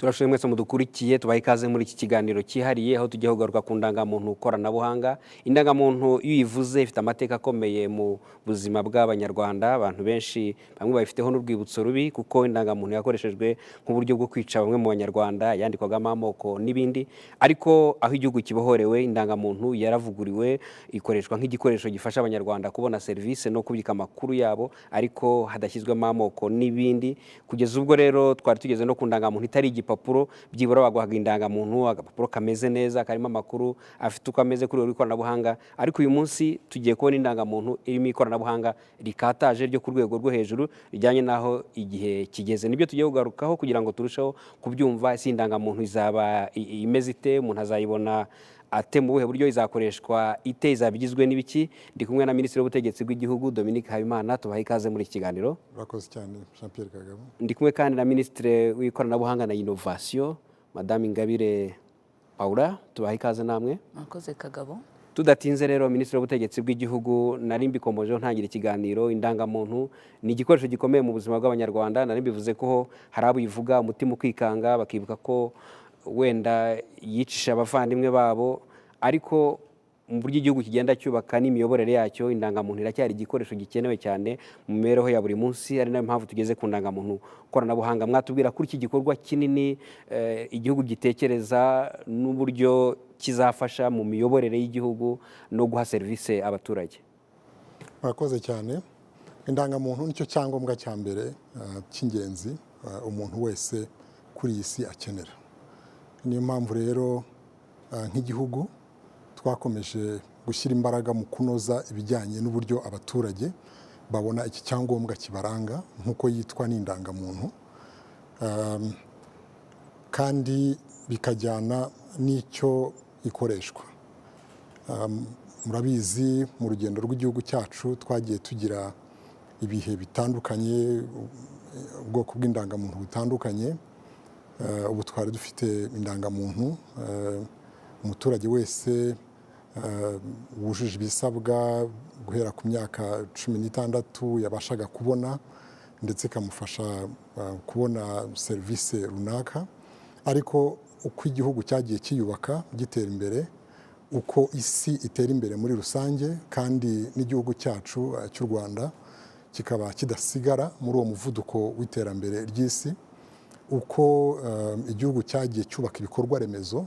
Turashoboye mwese mudukurikiye, tubaha ikaze muri iki kiganiro cyihariye aho tugiye kugaruka ku ndangamuntu koranabuhanga. Indangamuntu iyo uyivuze ifite amateka akomeye mu buzima bw'Abanyarwanda. Abantu benshi bamwe babifiteho n'urwibutso rubi, kuko indangamuntu yakoreshejwe nk'uburyo bwo kwica bamwe mu Banyarwanda, yandikwagamo amoko n'ibindi. Ariko aho igihugu kibohorewe, indangamuntu yaravuguriwe, ikoreshwa nk'igikoresho gifasha Abanyarwanda kubona serivisi no kubika amakuru yabo, ariko hadashyizwemo amoko n'ibindi. Kugeza ubwo rero twari tugeze no ku ndangamuntu itari igipapuro, byibura baguhaga indangamuntu agapapuro kameze neza karimo amakuru afite uko ameze kuri uru ikoranabuhanga. Ariko uyu munsi tugiye kubona indangamuntu irimo ikoranabuhanga rikataje ryo ku rwego rwo hejuru rijyanye n'aho igihe kigeze. Nibyo tugiye kugarukaho kugira ngo turusheho kubyumva. Ese indangamuntu izaba imeze ite? Umuntu azayibona ate? Mu buhe buryo izakoreshwa ite? Izaba igizwe n'ibiki? Ndi kumwe na Minisitiri w'Ubutegetsi bw'Igihugu, Dominique Habimana, tubaha ikaze muri iki kiganiro. Urakoze cyane, Jean Pierre Kagabo. Ndi kumwe kandi na Minisitiri w'Ikoranabuhanga na Inovasiyo, Madame Ingabire Paula, tubaha ikaze namwe. Murakoze, Kagabo. Tudatinze rero, Minisitiri w'Ubutegetsi bw'Igihugu, nari mbikomojeho ntangira ikiganiro, indangamuntu ni igikoresho gikomeye mu buzima bw'Abanyarwanda. Nari mbivuze ko hari abo uyivuga umutima ukikanga, bakibuka ko wenda yicisha abavandimwe babo. Ariko mu buryo igihugu kigenda cyubaka n'imiyoborere yacyo, indangamuntu iracyari igikoresho gikenewe cyane mu mibereho ya buri munsi, ari nayo mpamvu tugeze ku ndangamuntu koranabuhanga. Mwatubwira kuri iki gikorwa kinini igihugu gitekereza n'uburyo kizafasha mu miyoborere y'igihugu no guha serivisi abaturage? Murakoze cyane. Indangamuntu nicyo cyangombwa cya mbere cy'ingenzi umuntu wese kuri iyi si akenera. Niyo mpamvu rero nk'igihugu twakomeje gushyira imbaraga mu kunoza ibijyanye n'uburyo abaturage babona iki cyangombwa kibaranga, nk'uko yitwa n'indangamuntu, kandi bikajyana n'icyo ikoreshwa. Murabizi, mu rugendo rw'igihugu cyacu twagiye tugira ibihe bitandukanye, ubwoko bw'indangamuntu butandukanye. Ubu twari dufite indangamuntu umuturage wese wujuje ibisabwa guhera ku myaka 16 yabashaga kubona, ndetse ikamufasha kubona serivisi runaka. Ariko uko igihugu cyagiye cyiyubaka, gitera imbere, uko isi itera imbere muri rusange, kandi n'igihugu cyacu cy'u Rwanda kikaba kidasigara muri uwo muvuduko w'iterambere ry'isi, uko igihugu cyagiye cyubaka ibikorwa remezo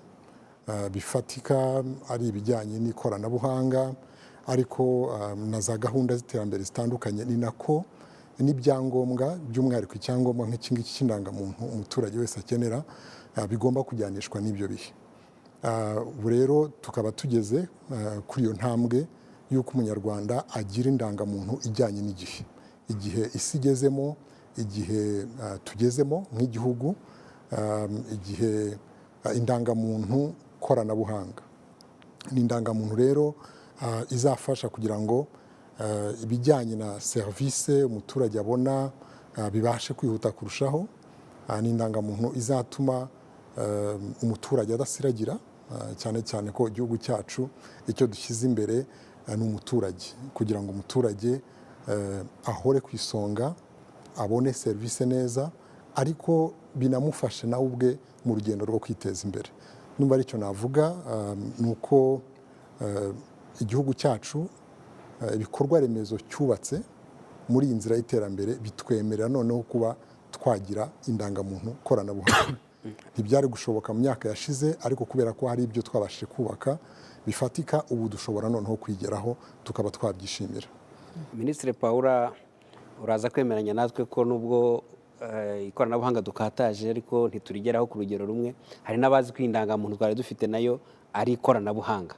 bifatika, ari ibijyanye n'ikoranabuhanga, ariko na za gahunda z'iterambere zitandukanye, ni nako n'ibyangombwa, by'umwihariko icyangombwa nk'iki ngiki cy'indangamuntu umuturage wese akenera, bigomba kujyanishwa n'ibyo bihe. Ubu rero tukaba tugeze kuri iyo ntambwe y'uko Umunyarwanda agira indangamuntu ijyanye n'igihe, igihe isi igezemo, igihe tugezemo nk'igihugu, igihe indangamuntu koranabuhanga. Ni indangamuntu rero izafasha kugira ngo ibijyanye na serivisi umuturage abona bibashe kwihuta kurushaho. Ni indangamuntu izatuma umuturage adasiragira, cyane cyane ko igihugu cyacu icyo dushyize imbere ni umuturage, kugira ngo umuturage ahore ku isonga, abone serivisi neza, ariko binamufashe nawe ubwe mu rugendo rwo kwiteza imbere. Numva aricyo navuga, ni uko igihugu cyacu ibikorwa remezo cyubatse muri iyi nzira y'iterambere bitwemerera noneho kuba twagira indangamuntu koranabuhanga. Ntibyari gushoboka mu myaka yashize, ariko kubera ko hari ibyo twabashije kubaka bifatika, ubu dushobora noneho kwigeraho, tukaba twabyishimira. Minisitiri Paula, uraza kwemeranya natwe ko nubwo ikoranabuhanga dukataje, ariko ntiturigeraho ku rugero rumwe. Hari n'abazi ko indangamuntu twari dufite nayo ari ikoranabuhanga.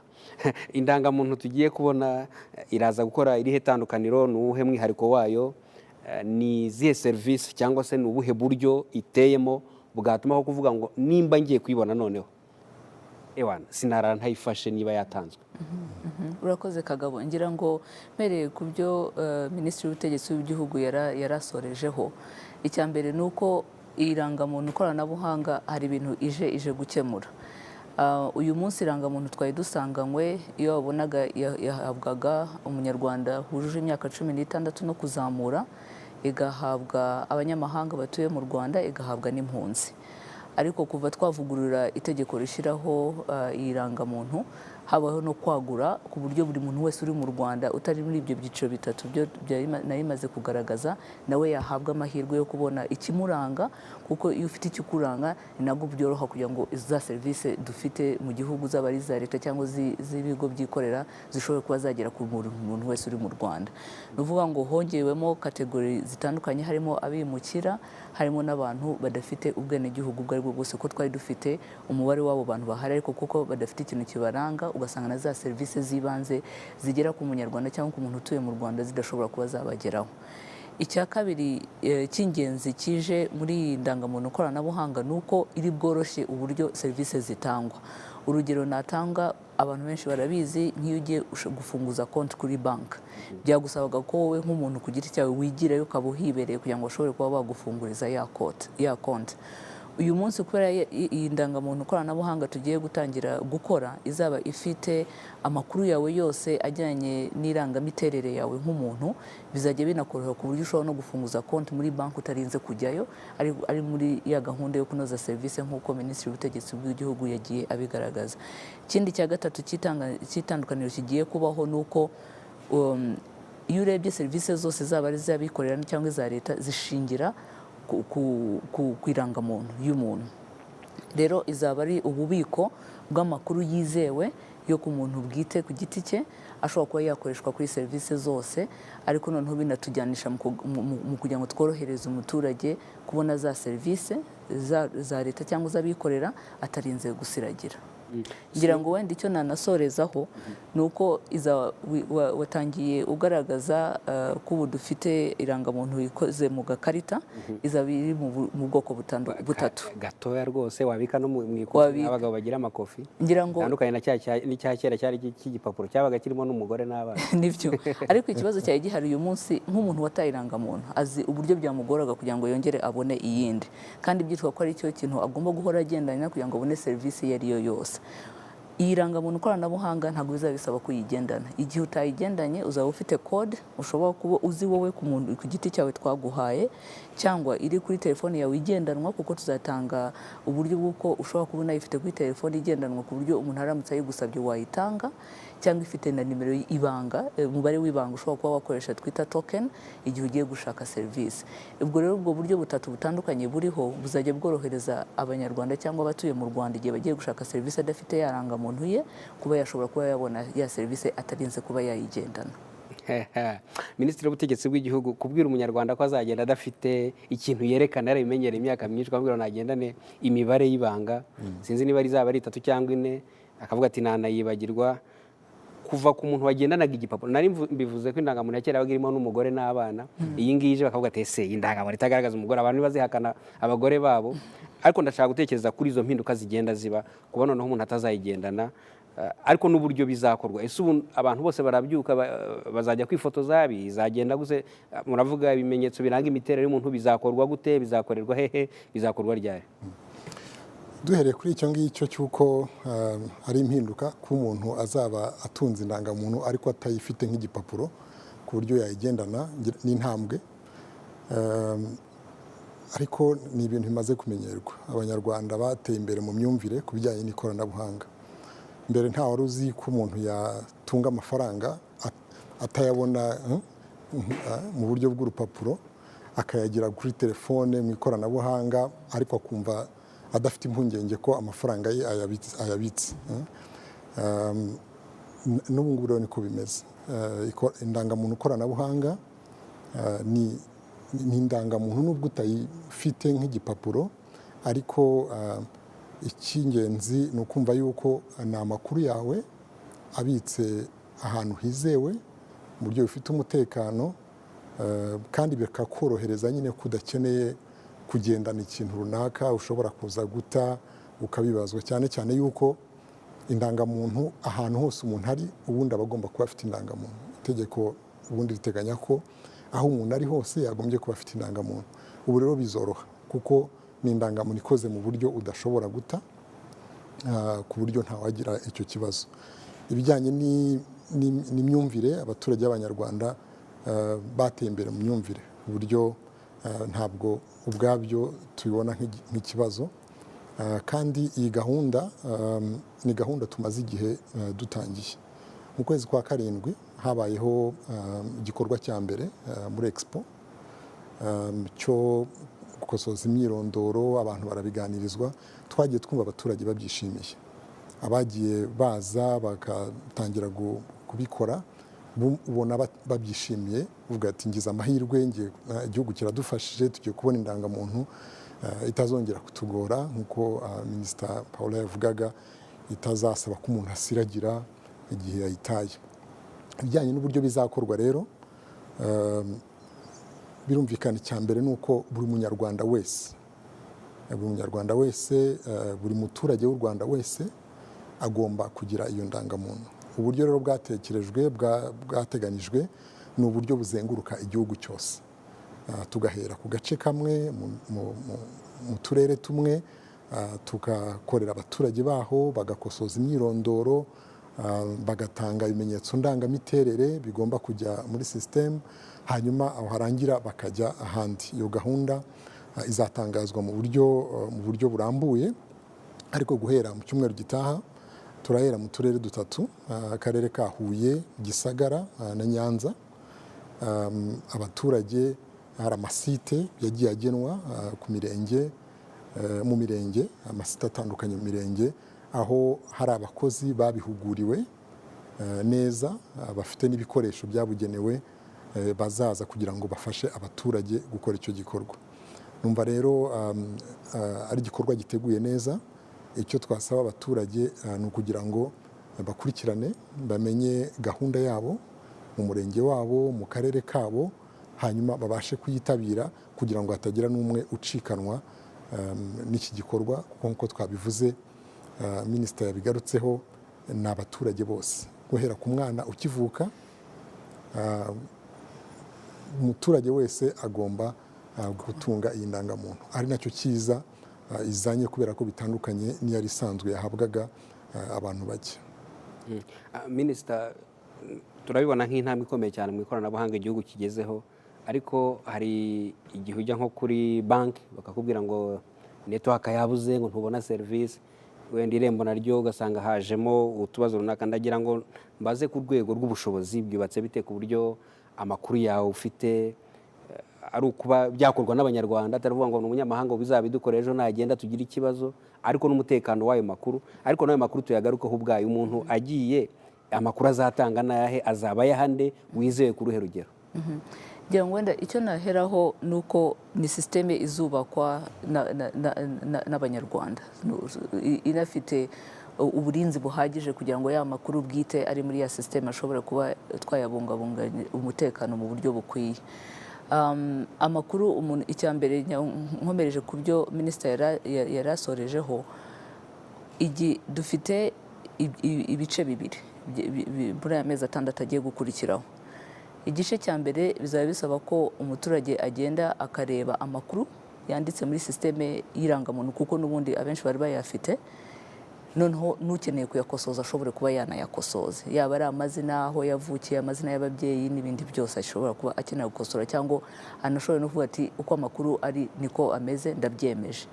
Indangamuntu tugiye kubona iraza gukora irihe tandukaniro? Ni uwuhe mwihariko wayo? Ni izihe serivisi cyangwa se ni ubuhe buryo iteyemo bwatuma aho kuvuga ngo nimba ngiye kuyibona noneho ewana sinarara ntayifashe niba yatanzwe? Urakoze, Kagabo. Ngira ngo mpereye ku byo Minisitiri w'Ubutegetsi w'Igihugu yarasorejeho, icya mbere ni uko irangamuntu koranabuhanga hari ibintu ije gukemura. Uyu munsi irangamuntu twari dusanganywe, iyo wabonaga yahabwaga Umunyarwanda wujuje imyaka 16 no kuzamura, igahabwa abanyamahanga batuye mu Rwanda, igahabwa n'impunzi. Ariko kuva twavugurura itegeko rishyiraho irangamuntu, habaho no kwagura ku buryo buri muntu wese uri mu Rwanda utari muri ibyo byiciro bitatu byo nari maze kugaragaza, nawe yahabwa amahirwe yo kubona ikimuranga, kuko iyo ufite ikikuranga ni nabwo byoroha kugira ngo za serivisi dufite mu gihugu, zaba ari iza leta cyangwa z'ibigo byikorera, zishobore kuba zagera ku muntu wese uri mu Rwanda. Ni ukuvuga ngo hongewemo kategori zitandukanye, harimo abimukira, harimo n'abantu badafite ubwenegihugu ubwo aribwo bwose, ko twari dufite umubare w'abo bantu bahari, ariko kuko badafite ikintu kibaranga, ugasanga na za serivisi z'ibanze zigera ku munyarwanda cyangwa ku muntu utuye mu Rwanda zidashobora kuba zabageraho. Icya kabiri cy'ingenzi kije muri iyi ndangamuntu koranabuhanga ni uko iri bworoshye uburyo serivisi zitangwa. Urugero natanga, abantu benshi barabizi, nk'iyo ugiye gufunguza konti kuri banki, byagusabaga ko wowe nk'umuntu ku giti cyawe wigirayo, ukaba uhibereye kugira ngo bashobore kuba bagufunguriza ya konti. Uyu munsi, kubera iyi ndangamuntu koranabuhanga tugiye gutangira gukora, izaba ifite amakuru yawe yose ajyanye n'irangamiterere yawe nk'umuntu, bizajya binakorohera ku buryo ushobora no gufunguza konti muri banki utarinze kujyayo, ari muri ya gahunda yo kunoza serivisi nk'uko Minisitiri w'Ubutegetsi bw'Igihugu yagiye abigaragaza. Ikindi cya gatatu cy'itandukaniro kigiye kubaho ni uko iyo urebye serivisi zose, zaba ari iz'abikorera cyangwa iza leta, zishingira ku irangamuntu y'umuntu. Rero izaba ari ububiko bw'amakuru yizewe yo ku muntu bwite ku giti cye, ashobora kuba yakoreshwa kuri serivisi zose, ariko noneho binatujyanisha mu kugira ngo tworohereze umuturage kubona za serivisi za leta cyangwa iz'abikorera atarinze gusiragira. Ngira ngo wenda icyo nanasorezaho ni uko watangiye ugaragaza ko ubu dufite irangamuntu ikoze mu gakarita, izaba iri mu bwoko butatu. Gatoya rwose wabika no mu ikofi, abagabo bagira amakofi. Ngira ngo tandukanye na n'icya kera cyari cy'igipapuro cyabaga kirimo n'umugore n'abana. Nibyo, ariko ikibazo cyari gihari uyu munsi, nk'umuntu wataye irangamuntu azi uburyo byamugoraga kugira ngo yongere abone iyindi, kandi byitwa ko ari cyo kintu agomba guhora agendana kugira ngo abone serivisi iyo ari yo yose. Iyi rangamuntu koranabuhanga ntabwo bizaba bisaba kuyigendana. Igihe utayigendanye, uzaba ufite code ushobora kuba uzi wowe ku muntu ku giti cyawe twaguhaye, cyangwa iri kuri telefone yawe igendanwa, kuko tuzatanga uburyo bw'uko ushobora kubona ifite kuri telefone igendanwa, ku buryo umuntu aramutse ayigusabye wayitanga, cyangwa ifite na nimero y'ibanga, umubare w'ibanga ushobora kuba wakoresha twita token igihe ugiye gushaka serivisi. Ubwo rero ubwo buryo butatu butandukanye buriho buzajya bworohereza Abanyarwanda cyangwa abatuye mu Rwanda, igihe bagiye gushaka serivisi adafite ya rangamuntu ye, kuba yashobora kuba yabona ya serivisi atarinze kuba yayigendana. Minisitiri w'Ubutegetsi bw'Igihugu, kubwira Umunyarwanda ko azagenda adafite ikintu yerekana, yarabimenyereye imyaka myinshi, ukamubwira ngo nagendane imibare y'ibanga, sinzi niba izaba ari itatu cyangwa ine, akavuga ati nanayibagirwa. Kuva ku muntu wagendanaga igipapuro, nari mbivuze ko indangamuntu ya kera yabaga irimo n'umugore n'abana, iyi ngiyi ije bakavuga ati: "Ese iyi ndangamuntu itagaragaza umugore?" Abantu ntibazihakana abagore babo. Ariko ndashaka gutekereza kuri izo mpinduka zigenda ziba, kuba noneho umuntu atazayigendana, ariko n'uburyo bizakorwa. Ese ubu abantu bose barabyuka bazajya kwifotoza? Bizagenda gute? Muravuga ibimenyetso biranga imiterere y'umuntu, bizakorwa gute? Bizakorerwa hehe? Bizakorwa ryari? Duhereye kuri icyo ngicyo cy'uko ari impinduka ko umuntu azaba atunze indangamuntu ariko atayifite nk'igipapuro ku buryo yayigendana, n'intambwe, ariko ni ibintu bimaze kumenyerwa. Abanyarwanda bateye imbere mu myumvire ku bijyanye n'ikoranabuhanga. Mbere nta wari uzi ko umuntu yatunga amafaranga atayabona mu buryo bw'urupapuro, akayagira kuri telefone mu ikoranabuhanga, ariko akumva adafite impungenge ko amafaranga ye ayabitse. N'ubu ngubu rero niko bimeze. Indangamuntu koranabuhanga ni indangamuntu nubwo utayifite nk'igipapuro, ariko icy'ingenzi ni ukumva yuko ni amakuru yawe abitse ahantu hizewe mu buryo bufite umutekano, kandi bikakorohereza nyine ko udakeneye kugendana ikintu runaka ushobora kuza guta ukabibazwa, cyane cyane yuko indangamuntu ahantu hose umuntu ari ubundi aba agomba kuba afite indangamuntu. Itegeko ubundi riteganya ko aho umuntu ari hose yagombye kuba afite indangamuntu. Ubu rero bizoroha kuko ni indangamuntu ikoze mu buryo udashobora guta, ku buryo ntawagira icyo kibazo. Ibijyanye n'imyumvire, abaturage b'Abanyarwanda bateye imbere mu myumvire, ku buryo ntabwo ubwabyo tubibona nk'ikibazo. Kandi iyi gahunda ni gahunda tumaze igihe dutangiye. Mu kwezi kwa 7 habayeho igikorwa cya mbere muri Expo cyo gukosoza imyirondoro, abantu barabiganirizwa, twagiye twumva abaturage babyishimiye. Abagiye baza bagatangira kubikora ubona babyishimiye, uvuga ati ngize amahirwe, igihugu kiradufashije, tugiye kubona indangamuntu itazongera kutugora, nk'uko Minisita Paula yavugaga, itazasaba ko umuntu asiragira igihe yayitaye. Ibijyanye n'uburyo bizakorwa rero, birumvikana icya mbere ni uko buri munyarwanda wese, buri muturage w'u Rwanda wese agomba kugira iyo ndangamuntu. Uburyo rero bwatekerejwe, bwateganijwe, ni uburyo buzenguruka igihugu cyose. Tugahera ku gace kamwe mu turere tumwe, tugakorera abaturage baho, bagakosoza imyirondoro, bagatanga ibimenyetso ndangamiterere bigomba kujya muri system, hanyuma aho harangira bakajya ahandi. Iyo gahunda izatangazwa mu buryo burambuye, ariko guhera mu cyumweru gitaha turahera mu turere 3, akarere ka Huye, Gisagara na Nyanza. Abaturage hari amasite yagiye agenwa ku mirenge, mu mirenge, amasite atandukanye mu mirenge, aho hari abakozi babihuguriwe neza, bafite n'ibikoresho byabugenewe, bazaza kugira ngo bafashe abaturage gukora icyo gikorwa. Numva rero ari igikorwa giteguye neza. Icyo twasaba abaturage ni ukugira ngo bakurikirane, bamenye gahunda yabo mu murenge wabo, mu karere kabo, hanyuma babashe kuyitabira kugira ngo hatagira n'umwe ucikanwa n'iki gikorwa, kuko nk'uko twabivuze, Minisita yabigarutseho, ni abaturage bose, guhera ku mwana ukivuka, umuturage wese agomba gutunga iyi ndangamuntu. Ari nacyo cyiza izanye, kubera ko bitandukanye n'iyari isanzwe yahabwaga abantu bake. Minisita, turabibona nk'intambwe ikomeye cyane mu ikoranabuhanga igihugu kigezeho, ariko hari igihe ujya nko kuri banki bakakubwira ngo network yabuze, ngo ntubona serivisi, wenda Irembo naryo ugasanga hajemo utubazo runaka. Ndagira ngo mbaze ku rwego rw'ubushobozi byubatse bite ku buryo amakuru yawe ufite ari ukuba byakorwa n'Abanyarwanda, atari ukuvuga ngo ni umunyamahanga bizabidukorera ejo nagenda tugire ikibazo, ariko n'umutekano w'ayo makuru, ariko n'ayo makuru tuyagarukeho ubwayo. Umuntu agiye amakuru azatanga n'ayahe, azaba ayahande, wizewe ku ruhe rugero? Ngira ngo wenda icyo naheraho ni uko ni sisiteme izubakwa n'Abanyarwanda, inafite uburinzi buhagije kugira ngo ya makuru bwite ari muri ya sisiteme ashobora kuba twayabungabunga umutekano mu buryo bukwiye. Amakuru umuntu, icya mbere nkomereje ku byo Minisita yarasorejeho, dufite ibice 2 muri aya mezi 6 agiye gukurikiraho. Igice cya mbere bizaba bisaba ko umuturage agenda akareba amakuru yanditse muri sisiteme y'irangamuntu, kuko n'ubundi abenshi bari bayafite, noneho n'ukeneye kuyakosoza ashobore kuba yanayakosoza, yaba ari amazina, aho yavukiye, amazina y'ababyeyi n'ibindi byose ashobora kuba akeneye gukosora, cyangwa anashobora no kuvuga ati uko amakuru ari niko ameze, ndabyemeje.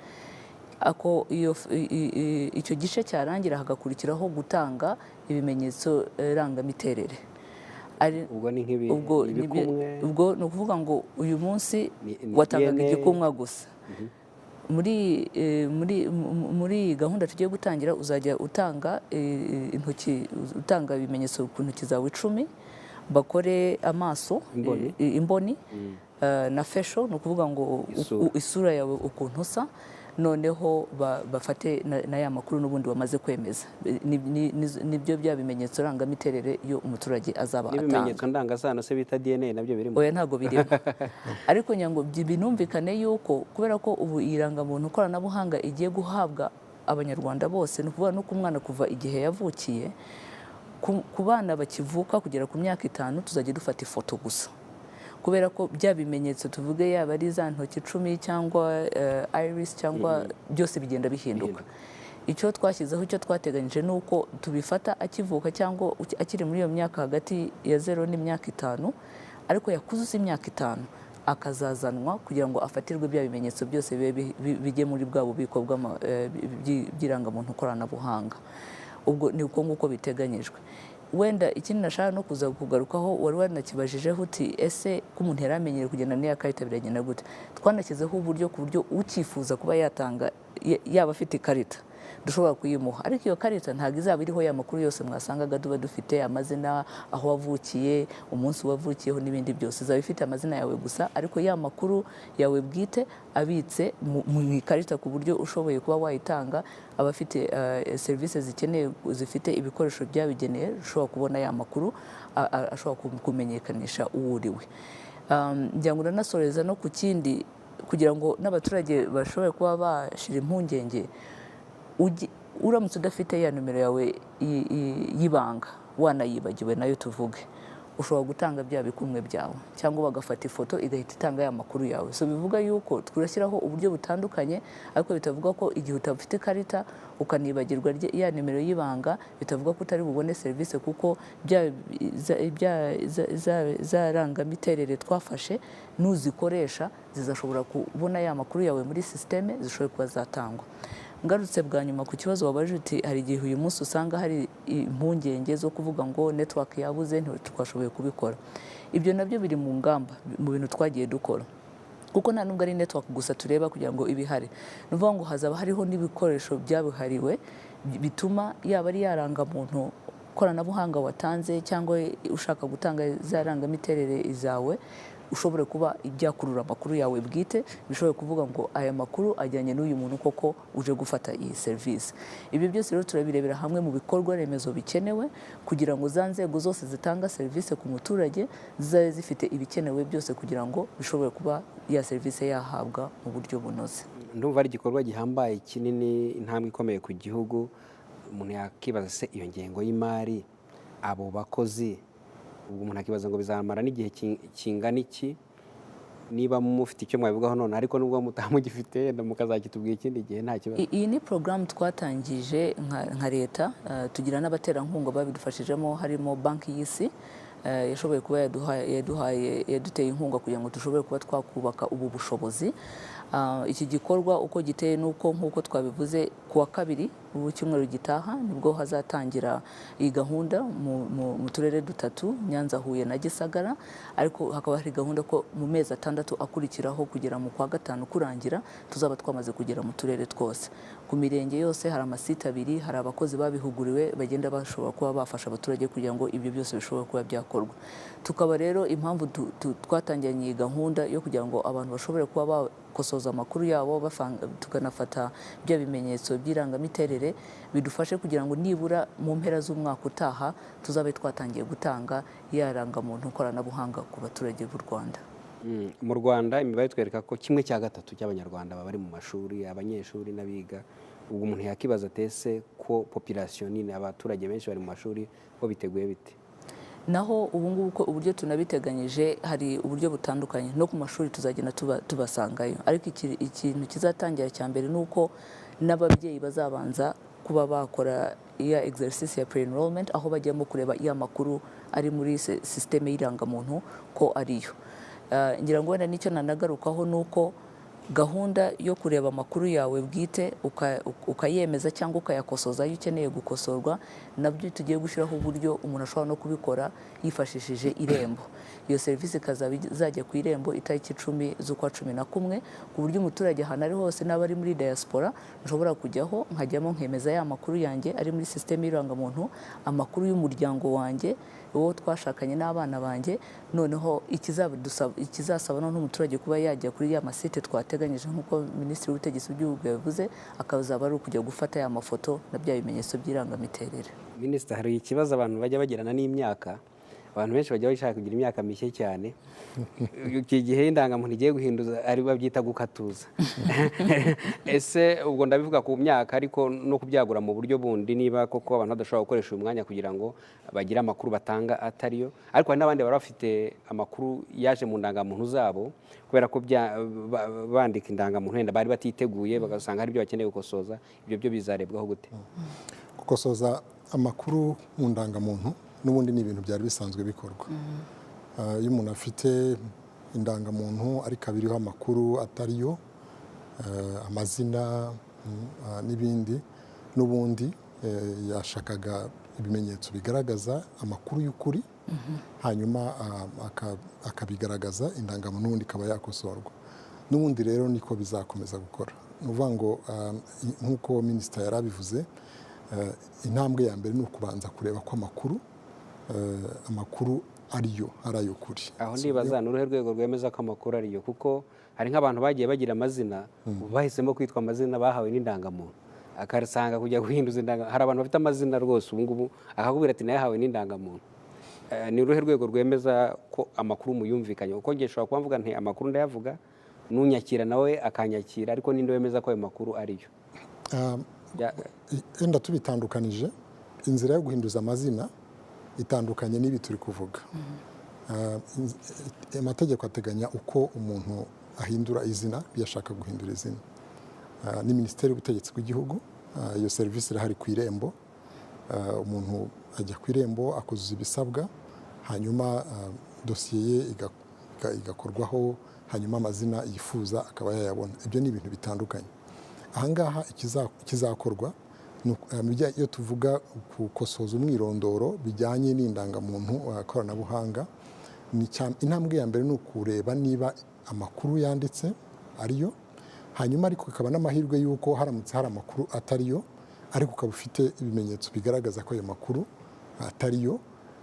Ako icyo gice cyarangira hagakurikiraho gutanga ibimenyetso rangamiterere. Ubwo ni nk'ibi, ubwo ni ukuvuga ngo uyu munsi watangaga igikumwa gusa. Muri muri gahunda tugiye gutangira, uzajya utanga intoki, utanga ibimenyetso ku ntoki zawe 10, bakore amaso, imboni na facial, ni ukuvuga ngo isura yawe ukuntu usa, noneho bafate na ya makuru n'ubundi wamaze kwemeza. Nibyo bya bimenyetso rangamiterere yo umuturage azaba atanga. Ibimenyetso ndangasano se bita DNA nabyo birimo? Oya, ntago birimo. Ariko nyango binumvikane yuko kubera ko ubu irangamuntu koranabuhanga igiye guhabwa Abanyarwanda bose, ni ukuvuga no ku mwana kuva igihe yavukiye, ku bana bakivuka kugera ku myaka 5 tuzajya dufata ifoto gusa. Kubera ko bya bimenyetso tuvuge yaba ari za ntoki 10 cyangwa iris cyangwa byose bigenda bihinduka. Icyo twashyizeho, icyo twateganyije ni uko tubifata akivuka cyangwa akiri muri iyo myaka hagati ya 0 n'imyaka 5, ariko yakuzuza imyaka 5 Akazazanwa kugira ngo afatirwe bya bimenyetso byose bibe bijye muri bwa bubiko by'irangamuntu koranabuhanga. Ubwo ni uko nguko biteganyijwe. Wenda ikindi nashaka no kuza kugarukaho, wari wanakibajijeho uti: "Ese ko umuntu yari amenyereye kugenda n'iya karita, biragenda gute?" Twanashyizeho uburyo ku buryo ucyifuza kuba yatanga, yaba afite ikarita, dushobora kuyimuha, ariko iyo karita ntabwo izaba iriho ya makuru yose mwasangaga tuba dufite: amazina, aho wavukiye, umunsi wavukiyeho n'ibindi byose. Izaba ifite amazina yawe gusa, ariko ya makuru yawe bwite abitse mu ikarita, ku buryo ushoboye kuba wayitanga, abafite serivisi zikeneye, zifite ibikoresho byabigenewe, ushobora kubona ya makuru ashobora kumenyekanisha uwo uriwe. Ngira ngo ndanasoreza no ku kindi, kugira ngo n'abaturage bashobore kuba bashira impungenge. Uramutse udafite ya nomero yawe y'ibanga, wanayibagiwe nayo tuvuge, ushobora gutanga bya bikumwe byawe cyangwa bagafata ifoto igahita itanga ya makuru yawe. So bivuga yuko turashyiraho uburyo butandukanye, ariko bitavuga ko igihe utafite ikarita, ukanibagirwa ya nimero y'ibanga, bitavuga ko utari bubone serivisi, kuko bya za rangamiterere twafashe, nuzikoresha zizashobora kubona ya makuru yawe muri sisiteme, zishobora kuba zatangwa. Ngarutse bwa nyuma ku kibazo wabajije uti: "Hari igihe uyu munsi usanga hari impungenge zo kuvuga ngo network yabuze, ntitwashoboye kubikora." Ibyo nabyo biri mu ngamba, mu bintu twagiye dukora, kuko nta nubwo ari network gusa tureba kugira ngo ibe ihari. Ni ukuvuga ngo hazaba hariho n'ibikoresho byabihariwe bituma yaba ari yarangamuntu koranabuhanga watanze cyangwa ushaka gutanga za rangamiterere zawe, ushobore kuba byakurura amakuru yawe bwite, bishobore kuvuga ngo aya makuru ajyanye n'uyu muntu koko uje gufata iyi serivisi. Ibyo byose rero turabirebera hamwe mu bikorwa remezo bikenewe, kugira ngo za nzego zose zitanga serivisi ku muturage zizabe zifite ibikenewe byose, kugira ngo bishobore kuba ya serivisi yahabwa mu buryo bunoze. Ndumva ari igikorwa gihambaye, kinini, intambwe ikomeye ku gihugu. Umuntu yakibaza se iyo ngengo y'imari, abo bakozi, ubwo umuntu akibaza ngo bizamara n'igihe kingana iki? Niba mufite icyo mwabivugaho none, ariko nubwo mutamugifite, yenda mukazakitubwira ikindi gihe, nta kibazo. Iyi ni porogaramu twatangije nka leta, tugira n'abaterankunga babidufashijemo, harimo Banki y'Isi yashoboye kuba yaduhaye, yaduteye inkunga kugira ngo dushobore kuba twakubaka ubu bushobozi. Iki gikorwa uko giteye ni uko, nk'uko twabivuze, ku wa kabiri w'icyumweru gitaha nibwo hazatangira iyi gahunda mu turere dutatu: Nyanza, Huye na Gisagara. Ariko hakaba hari gahunda ko mu mezi 6 akurikiraho, kugera mu kwa gatanu kurangira, tuzaba twamaze kugera mu turere twose. Ku mirenge yose hari amasite abiri, hari abakozi babihuguriwe bagenda bashobora kuba bafasha abaturage kugira ngo ibyo byose bishobore kuba byakorwa. Tukaba rero impamvu twatangiranye iyi gahunda yo kugira ngo abantu bashobore kuba bakosoza amakuru yabo, tukanafata bya bimenyetso by'irangamiterere, bidufashe kugira ngo nibura mu mpera z'umwaka utaha tuzabe twatangiye gutanga ya rangamuntu koranabuhanga ku baturage b'u Rwanda. Mu Rwanda imibare twereka ko 1/3 cy'Abanyarwanda baba bari mu mashuri, abanyeshuri n'abiga. Ubwo umuntu yakibaza ati: "Ese ko population nini, abaturage benshi bari mu mashuri, bo biteguye bite?" Naho ubu ngubu ko uburyo tunabiteganyije, hari uburyo butandukanye, no ku mashuri tuzagenda tubasangayo. Ariko ikintu kizatangira cya mbere ni uko n'ababyeyi bazabanza kuba bakora iya exercice ya pre-enrollment, aho bajyamo kureba iya makuru ari muri systeme y'irangamuntu ko ariyo. Ngira ngo wenda nicyo nanagarukaho ni uko gahunda yo kureba amakuru yawe bwite, ukayemeza cyangwa ukayakosoza iyo ukeneye gukosorwa, nabyo tugiye gushyiraho uburyo umuntu ashobora no kubikora yifashishije Irembo. Iyo serivisi ikazaba izajya ku Irembo itariki 10 z'ukwa 11, ku buryo umuturage ahantu ari hose, n'aba ari muri diaspora, nshobora kujyaho, nkajyamo, nkemeza ya makuru yanjye ari muri sisiteme y'irangamuntu, amakuru y'umuryango wanjye, uwo twashakanye n'abana banjye. Noneho ikizasaba noneho umuturage kuba yajya kuri ya masite twateganyije, nk'uko Minisitiri w'Ubutegetsi bw'Igihugu yabivuze, akazaba ari ukujya gufata ya mafoto na bya bimenyetso by'irangamiterere. Minisita, hari ikibazo abantu bajya bagirana n'imyaka. Abantu benshi bajya bashaka kugira imyaka mike cyane. Iki gihe indangamuntu igiye guhinduza, ari babyita gukatuza. Ese ubwo ndabivuga ku myaka, ariko no kubyagura mu buryo bundi, niba koko abantu badashobora gukoresha uyu mwanya kugira ngo bagire amakuru batanga atariyo, ariko hari n'abandi baba bafite amakuru yaje mu ndangamuntu zabo kubera ko bandika indangamuntu wenda bari batiteguye, bagasanga hari ibyo bakeneye gukosoza, ibyo byo bizarebwaho gute? Gukosoza amakuru mu ndangamuntu n'ubundi ni ibintu byari bisanzwe bikorwa. Iyo umuntu afite indangamuntu ariko abiriho amakuru atariyo, amazina n'ibindi, n'ubundi yashakaga ibimenyetso bigaragaza amakuru y'ukuri, hanyuma akabigaragaza, indangamuntu n'ubundi ikaba yakosorwa. N'ubundi rero niko bizakomeza gukora. Ni ukuvuga ngo nk'uko minisita yari abivuze, intambwe ya mbere ni ukubanza kureba ko amakuru ariyo ari ay'ukuri. Aho ndibaza ni uruhe rwego rwemeza ko amakuru ariyo, kuko hari nk'abantu bagiye bagira amazina bahisemo kwitwa amazina bahawe n'indangamuntu, akasanga kujya guhinduza indangamuntu. Hari abantu bafite amazina rwose ubu ngubu akakubwira ati nayahawe n'indangamuntu. Ni uruhe rwego rwemeza ko amakuru muyumvikanye? Kuko njye nshobora kuba mvuga nti amakuru ndayavuga, n'unyakira nawe akanyakira, ariko ninde wemeza ko ayo makuru ariyo? Wenda tubitandukanije, inzira yo guhinduza amazina itandukanye n'ibi turi kuvuga. Amategeko ateganya uko umuntu ahindura izina iyo ashaka guhindura izina. Ni Minisiteri y'Ubutegetsi bw'Igihugu, iyo serivisi irahari ku Irembo. Umuntu ajya ku Irembo akuzuza ibisabwa, hanyuma dosiye ye igakorwaho, hanyuma amazina yifuza akaba yayabona. Ibyo ni ibintu bitandukanye. Ahangaha ikizakorwa, iyo tuvuga gukosoza umwirondoro bijyanye n'indangamuntu koranabuhanga, intambwe ya mbere ni ukureba niba amakuru yanditse ariyo, hanyuma ariko ikaba n'amahirwe y'uko haramutse hari amakuru atariyo, ariko ukaba ufite ibimenyetso bigaragaza ko ayo makuru atariyo,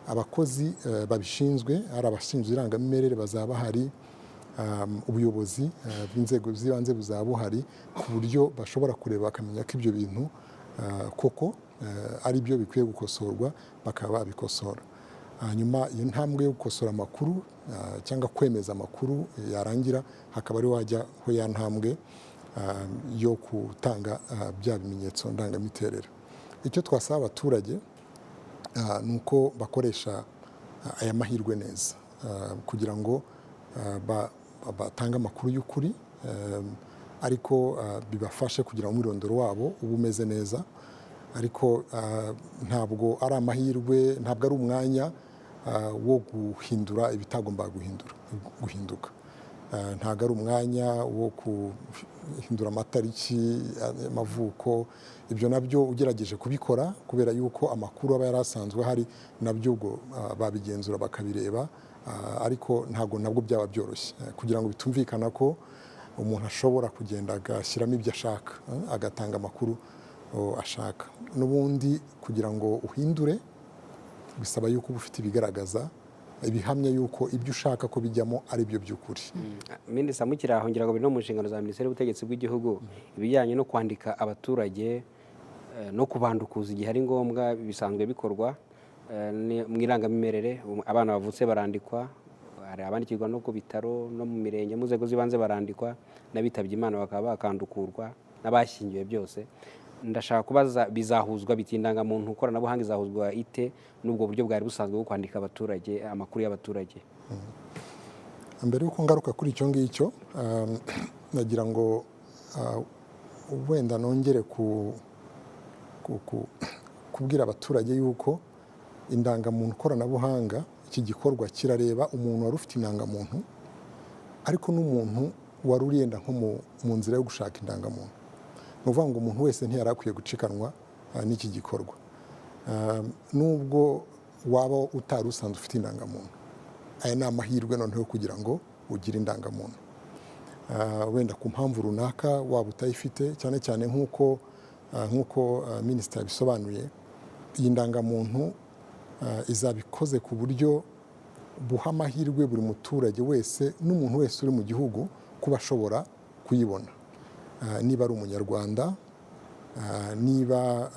abakozi babishinzwe, ari abashinzwe irangamimerere bazaba bahari, ubuyobozi bw'inzego z'ibanze buzaba buhari, ku buryo bashobora kureba bakamenya ko ibyo bintu koko ari byo bikwiye gukosorwa, bakaba babikosora. Hanyuma iyo ntambwe yo gukosora amakuru cyangwa kwemeza amakuru yarangira, hakaba ari wajya ho ya ntambwe yo gutanga bya bimenyetso ndangamiterere. Icyo twasaba abaturage ni uko bakoresha aya mahirwe neza, kugira ngo batange amakuru y'ukuri, ariko bibafashe kugira umwirondoro wabo ube umeze neza. Ariko ntabwo ari amahirwe, ntabwo ari umwanya wo guhindura ibitagomba guhinduka. Ntabwo ari umwanya wo guhindura amatariki y'amavuko, ibyo nabyo ugerageje kubikora kubera yuko amakuru aba yarasanzwe ahari, nabyo ubwo babigenzura bakabireba, ariko ntabwo nabwo byaba byoroshye kugira ngo bitumvikana ko umuntu ashobora kugenda agashyiramo ibyo ashaka, agatanga amakuru ashaka. N'ubundi kugira ngo uhindure bisaba yuko uba ufite ibigaragaza, ibihamya yuko ibyo ushaka ko bijyamo ari byo by'ukuri. Minisita mukiri aho, ngira ngo biri no mu nshingano za Minisiteri y'Ubutegetsi bw'Igihugu, ibijyanye no kwandika abaturage no kubandukuza igihe ari ngombwa bisanzwe bikorwa mu irangamimerere. Abana bavutse barandikwa, hari abandikirwa no ku bitaro no mu mirenge, mu nzego z'ibanze barandikwa, n'abitabye Imana bakaba bakandukurwa, n'abashyingiwe byose. Ndashaka kubaza, bizahuzwa biti indangamuntu koranabuhanga izahuzwa ite n'ubwo buryo bwari busanzwe bwo kwandika abaturage, amakuru y'abaturage? Mbere y'uko ngaruka kuri icyo ngicyo, nagira ngo wenda nongere kubwira abaturage yuko indangamuntu koranabuhanga, iki gikorwa kirareba umuntu wari ufite indangamuntu, ariko n'umuntu wari uriyenda nko mu nzira yo gushaka indangamuntu. Ni ukuvuga ngo umuntu wese ntiyari akwiye gucikanwa n'iki gikorwa, nubwo waba utari usanzwe ufite indangamuntu. Aya ni amahirwe noneho kugira ngo ugire indangamuntu, wenda ku mpamvu runaka waba utayifite, cyane cyane nk'uko minisitiri yabisobanuye, iyi ndangamuntu izaba ikoze ku buryo buha amahirwe buri muturage wese n'umuntu wese uri mu gihugu kuba ashobora kuyibona, niba ari umunyarwanda, niba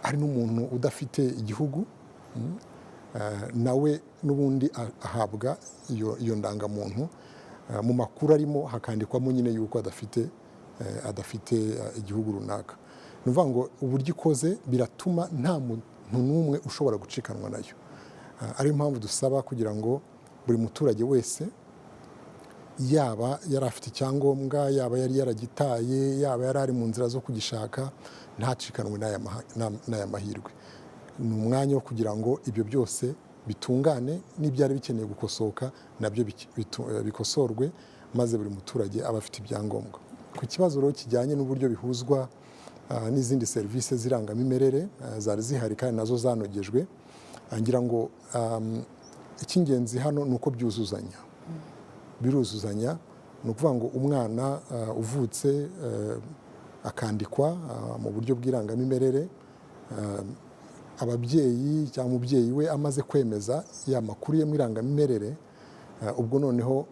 ari n'umuntu udafite igihugu, nawe n'ubundi ahabwa iyo ndangamuntu. Mu makuru arimo hakandikwamo nyine yuko adafite igihugu runaka. Ni ukuvuga ngo uburyo ikoze biratuma nta muntu n'umwe ushobora gucikanwa nayo. Ariyo mpamvu dusaba kugira ngo buri muturage wese, yaba yari afite icyangombwa, yaba yari yaragitaye, yaba yari ari mu nzira zo kugishaka, ntacikanwe n'aya mahirwe. Ni umwanya wo kugira ngo ibyo byose bitungane, n'ibyari bikeneye gukosoka nabyo bikosorwe, maze buri muturage aba afite ibyangombwa. Ku kibazo rero kijyanye n'uburyo bihuzwa n'izindi serivisi z'irangamimerere zari zihari kandi nazo zanogejwe, ngira ngo icy'ingenzi hano ni uko byuzuzanya, biruzuzanya. Ni ukuvuga ngo umwana uvutse akandikwa mu buryo bw'irangamimerere, ababyeyi cyangwa umubyeyi we amaze kwemeza ya makuru ye mu irangamimerere, ubwo noneho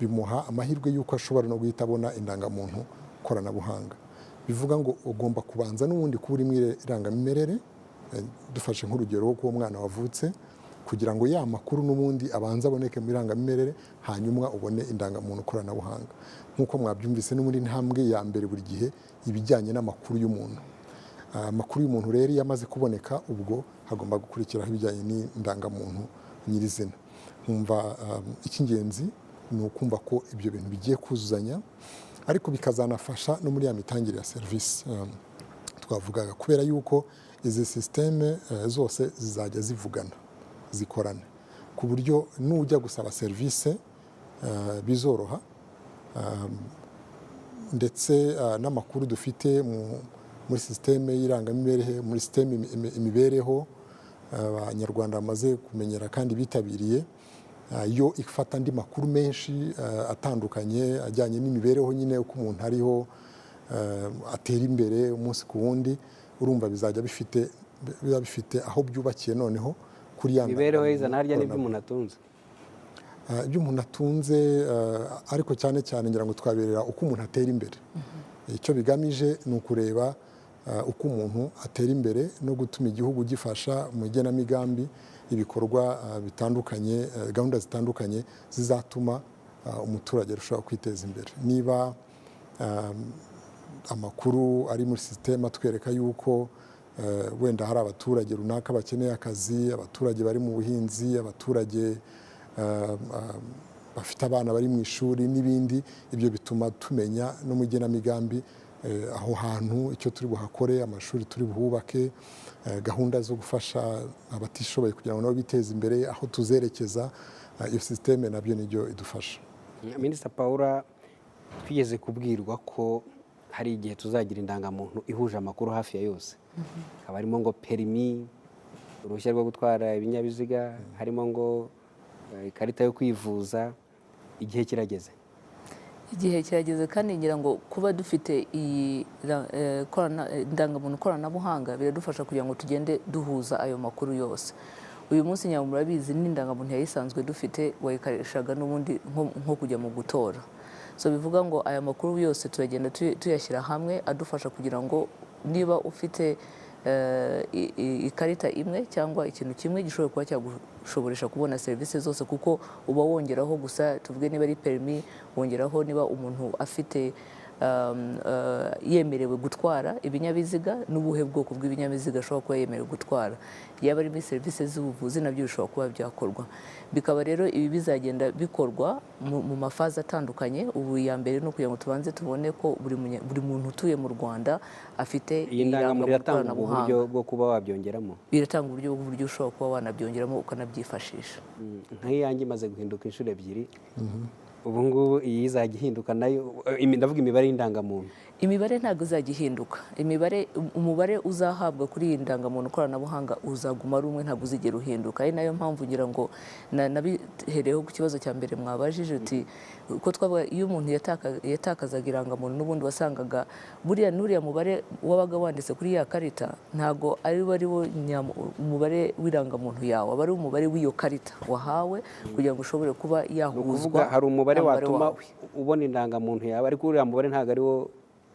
bimuha amahirwe y'uko ashobora no guhita abona indangamuntu koranabuhanga. Bivuga ngo ugomba kubanza n'ubundi kuba uri mu irangamimerere, dufashe nk'urugero rw'uwo mwana wavutse, kugira ngo ya makuru n'ubundi abanze aboneke mu irangamimerere, hanyuma ubone indangamuntu koranabuhanga. Nk'uko mwabyumvise, n'ubundi intambwe ya mbere buri gihe ibijyanye n'amakuru y'umuntu. Amakuru y'umuntu rero iyo amaze kuboneka, ubwo hagomba gukurikiraho ibijyanye n'indangamuntu nyirizina. Nkumva icy'ingenzi ni ukumva ko ibyo bintu bigiye kuzuzanya, ariko bikazanafasha no muri ya mitangire ya serivisi twavugaga, kubera yuko izi sisiteme zose zizajya zivugana, zikorana, ku buryo nujya gusaba serivisi bizoroha, ndetse n'amakuru dufite muri sisiteme y'irangamimerere, muri sisiteme imibereho Abanyarwanda bamaze kumenyera kandi bitabiriye, yo ifata andi makuru menshi atandukanye ajyanye n'imibereho nyine, uko umuntu ariho atera imbere umunsi ku wundi. Urumva bizajya bifite, biba bifite aho byubakiye noneho kuri ya mibereho izana harya n'ibyo umuntu atunze. Ibyo umuntu atunze, ariko cyane cyane ngira ngo twaberera uko umuntu atera imbere. Icyo bigamije ni ukureba uko umuntu atera imbere no gutuma igihugu gifasha mu igenamigambi ibikorwa bitandukanye, gahunda zitandukanye zizatuma umuturage arushaho kwiteza imbere. Niba amakuru ari muri sisiteme atwereka yuko wenda hari abaturage runaka bakeneye akazi, abaturage bari mu buhinzi, abaturage bafite abana bari mu ishuri n'ibindi, ibyo bituma tumenya no mu igenamigambi aho hantu icyo turi buhakore, amashuri turi buhubake, gahunda zo gufasha abatishoboye kugira ngo nabo biteze imbere, aho tuzerekeza. Iyo sisiteme nabyo nibyo idufasha. Minisita Paula, twigeze kubwirwa ko hari igihe tuzagira indangamuntu ihuje amakuru hafi ya yose, hakaba harimo ngo perimi, uruhushya rwo gutwara ibinyabiziga, harimo ngo ikarita yo kwivuza. Igihe kirageze. Igihe kirageze, kandi ngira ngo kuba dufite iyi indangamuntu koranabuhanga biradufasha kugira ngo tugende duhuza ayo makuru yose. Uyu munsi nyawe murabizi n'indangamuntu yayisanzwe dufite wayikoreshaga n'ubundi nko kujya mu gutora. So bivuga ngo aya makuru yose turagenda tuyashyira hamwe, adufasha kugira ngo niba ufite ikarita imwe cyangwa ikintu kimwe gishobora kuba cyagushoboresha kubona serivisi zose, kuko uba wongeraho gusa, tuvuge niba ari perimi, wongeraho niba umuntu afite yemerewe gutwara ibinyabiziga n'ubuhe bwoko bw'ibinyabiziga ashobora kuba yemerewe gutwara, yaba ari muri serivisi z'ubuvuzi nabyo bishobora kuba byakorwa. Bikaba rero ibi bizagenda bikorwa mu mafaze atandukanye. Ubu iya mbere ni ukugira ngo tubanze tubone ko buri muntu utuye mu Rwanda afite iyi ndangamuntu. Iratanga uburyo bwo kuba wabyongeramo? Biratanga uburyo bw'uburyo ushobora kuba wanabyongeramo ukanabyifashisha. Nk'iyanjye imaze guhinduka inshuro ebyiri, ubu ngubu iyi izajya ihinduka nayo? Ndavuga imibare y'indangamuntu. Imibare ntabwo izajya ihinduka. Imibare, umubare uzahabwa kuri iyi ndangamuntu koranabuhanga uzaguma ari umwe, ntabwo uzigera uhinduka. Ari nayo mpamvu ngira ngo nabihereyeho ku kibazo cya mbere mwabajije uti ko twavuga iyo umuntu yatakazaga irangamuntu, n'ubundi wasangaga buriya n'uriya mubare wabaga wanditse kuri ya karita ntabwo ari wo umubare w'irangamuntu yawe, aba ari umubare w'iyo karita wahawe kugira ngo ushobore kuba yahuzwa. Hari umubare watuma ubona indangamuntu yawe, ariko uriya mubare ntabwo ari wo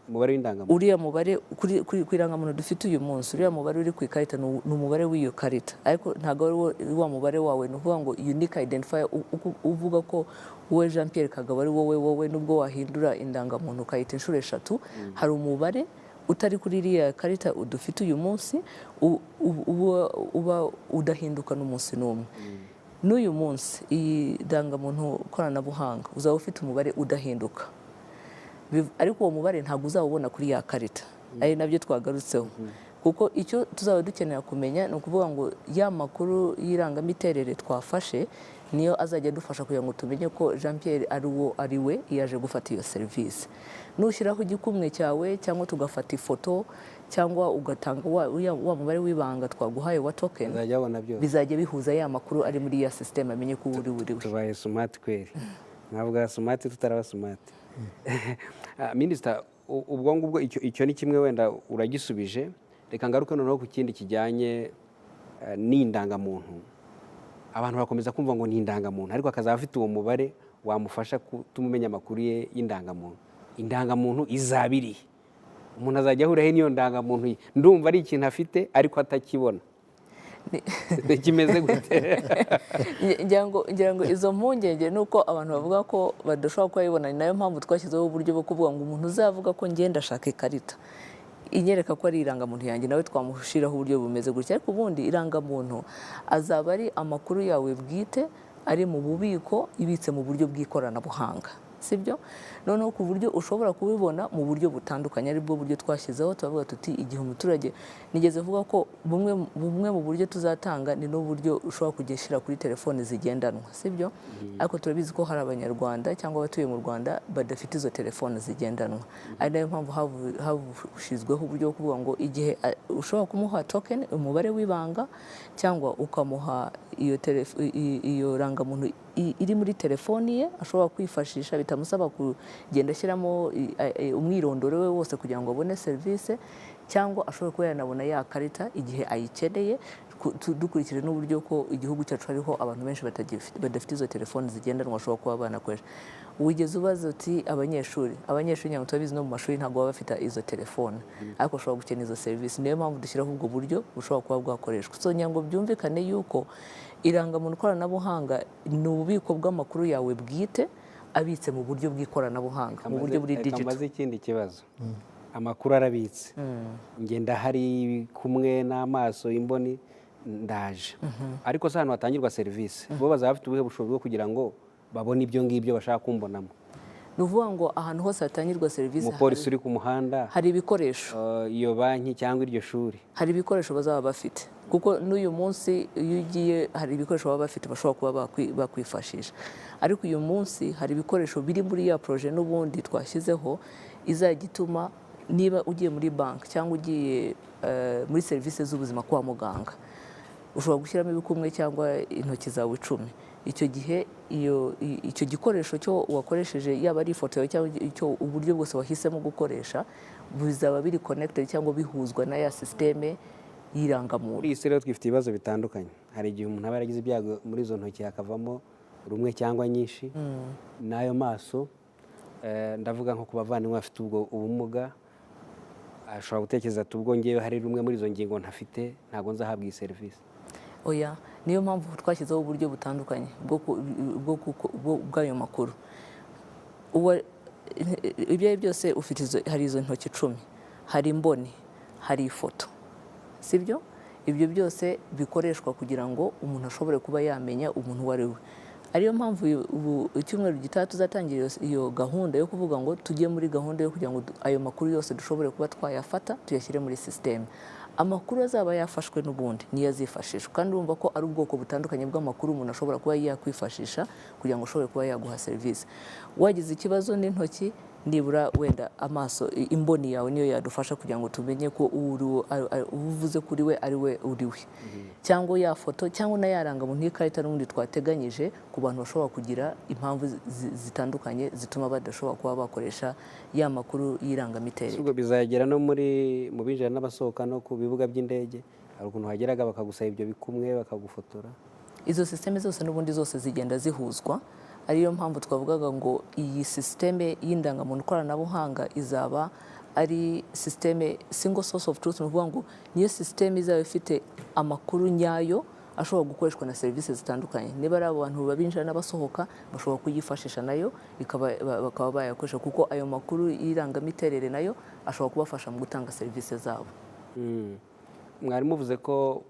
mubare w'indangamuntu. Uriya mubare kuri irangamuntu dufite uyu munsi, uriya mubare uri ku ikarita ni umubare w'iyo karita, ariko ntabwo ari wa mubare wawe. Ni ukuvuga ngo unique identifier, uvuga ko wowe Jean Pierre Kagabo ari wowe, nubwo wahindura indangamuntu ukayita inshuro 3, hari umubare utari kuri iriya karita dufite uyu munsi uba udahinduka n'umunsi n'umwe. N'uyu munsi iyi ndangamuntu koranabuhanga uzaba ufite umubare udahinduka, ariko uwo mubare ntabwo uzawubona kuri ya karita, ari nabyo twagarutseho. Kuko icyo tuzaba dukenera kumenya ni ukuvuga ngo ya makuru y'irangamiterere twafashe niyo azajya adufasha kugira ngo tumenye ko Jean Pierre ari uwo ari we iyo aje gufata iyo serivisi. Nushyiraho igikumwe cyawe cyangwa tugafata ifoto cyangwa ugatanga wa mubare w'ibanga twaguhaye wa token, Azajya abona byose. bizajya bihuza ya makuru ari muri ya system, amenye ko uri uri we. Tubaye smart kweri, ntabwo smart tutaraba smart. Minisita, ubwo ngubwo icyo ni kimwe wenda uragisubije. Reka ngaruke noneho ku kindi kijyanye n'indangamuntu. Abantu bakomeza kumva ngo ni indangamuntu, ariko akazaba afite uwo mubare wamufasha gutuma umenya amakuru ye y'indangamuntu. Indangamuntu izaba iri, umuntu azajya ahura he n'iyo ndangamuntu ye? Ndumva ari ikintu afite ariko atakibona. Kimeze gute? Ngira ngo izo mpungenge ni uko abantu bavuga ko badashobora kuba babibona. Ni nayo mpamvu twashyizeho uburyo bwo kuvuga ngo umuntu uzavuga ko ngenda ashaka ikarita inyereka ko ari irangamuntu yanjye, nawe twamushyiraho uburyo bumeze gutya. Ariko ubundi irangamuntu azaba ari amakuru yawe bwite ari mu bubiko, ibitse mu buryo bw'ikoranabuhanga, sibyo? Noneho ku buryo ushobora kubibona mu buryo butandukanye, aribwo buryo twashyizeho, turavuga tuti igihe umuturage, nigeze vuga ko bumwe mu buryo tuzatanga ni n'uburyo ushobora kugishyira kuri telefoni zigendanwa, sibyo? Ariko turabizi ko hari Abanyarwanda cyangwa abatuye mu Rwanda badafite izo telefoni zigendanwa, ari nayo mpamvu hashyizweho uburyo bwo kuvuga ngo igihe ushobora kumuha token, umubare w'ibanga, cyangwa ukamuha iyo rangamuntu iri muri telefoni ye ashobora kwifashisha, bitamusaba kugenda ashyiramo umwirondoro we wose kugira ngo abone serivisi, cyangwa ashobora kuba yanabona ya karita igihe ayikeneye, dukurikije n'uburyo ko igihugu cyacu hariho abantu benshi badafite izo telefoni zigendanwa bashobora kuba banakoresha. Wigeze ubaza uti abanyeshuri, ntabwo turabizi, no mu mashuri ntabwo baba bafite izo telefone, ariko bashobora gukenera izo serivisi. Niyo mpamvu dushyiraho ubwo buryo bushobora kuba bwakoreshwa. So ngira ngo byumvikane yuko irangamuntu koranabuhanga ni ububiko bw'amakuru yawe bwite abitse mu buryo bw'ikoranabuhanga, mu buryo buri Reka digital. mbaze ikindi kibazo. Amakuru arabitse, ngenda hari kumwe n'amaso imboni ndaje, ariko se ahantu hatangirwa serivisi bo bazaba bafite ubuhe bushobozi bwo kugira ngo babone ibyo ngibyo bashaka kumbonamo? Ni ukuvuga ngo ahantu hose hatangirwa serivisi Umupolisi uri ku muhanda, hari ibikoresho, iyo banki cyangwa iryo shuri. Hari ibikoresho bazaba bafite, kuko n'uyu munsi iyo ugiye hari ibikoresho baba bafite bashobora kuba bakwifashisha. Ariko uyu munsi hari ibikoresho biri muri ya projet n'ubundi twashyizeho izajya ituma niba ugiye muri banki cyangwa ugiye muri serivisi z'ubuzima kwa muganga, ushobora gushyiramo ibikumwe cyangwa intoki zawe 10. Icyo gihe icyo gikoresho cyo wakoresheje, yaba ari ifoto yawe cyangwa icyo uburyo bwose wahisemo gukoresha, bizaba biri connected cyangwa bihuzwa na ya système y'irangamuntu. Muri iyi si rero twifite ibibazo bitandukanye. Hari igihe umuntu aba yaragize ibyago muri izo ntoki hakavamo rumwe cyangwa nyinshi, n'ayo maso, ndavuga nko ku bavandimwe bafite ubwo ubumuga, ashobora gutekereza ati ubwo ngewe hari rumwe muri izo ngingo ntafite, ntabwo nzahabwa iyi serivisi. Oya, niyo mpamvu twashyizeho uburyo butandukanye bw'ayo makuru. Ibyo ari byo byose ufite hari izo ntoki 10, hari imboni, hari ifoto, sibyo? Ibyo byose bikoreshwa kugira ngo umuntu ashobore kuba yamenya umuntu uwo ari we. Ariyo mpamvu ubu icyumweru gitaha tuzatangira iyo gahunda yo kuvuga ngo tujye muri gahunda yo kugira ngo ayo makuru yose dushobore kuba twayafata, tuyashyire muri système. Amakuru azaba yafashwe n'ubundi niyo azifashishwa, kandi urumva ko ari ubwoko butandukanye bw'amakuru umuntu ashobora kuba yakwifashisha kugira ngo ashobore kuba yaguha serivisi. Wagize ikibazo n'intoki, nibura wenda amaso, imboni yawe niyo yadufasha kugira ngo tumenye ko uwo uvuze kuri we ari we uri we, cyangwa ya foto, cyangwa na ya rangamuntu y'ikarita n'ubundi twateganyije ku bantu bashobora kugira impamvu zitandukanye zituma badashobora kuba bakoresha ya makuru y'irangamiterere. Ubwo bizagera no muri mu binjira n'abasohoka no ku bibuga by'indege? Hari ukuntu hageraga bakagusaba ibyo bikumwe, bakagufotora. Izo système zose n'ubundi zose zigenda zihuzwa, ariyo mpamvu twavugaga ngo iyi système y'indangamuntu koranabuhanga izaba ari système single source of truth. Ni ukuvuga ngo niyo système izaba ifite amakuru nyayo ashobora gukoreshwa na serivisi zitandukanye. Niba ari abantu babinjira n'abasohoka, bashobora kuyifashisha nayo bakaba bayakoresha, kuko ayo makuru y'irangamiterere nayo ashobora kubafasha mu gutanga serivisi zabo. Mwari muvuze ko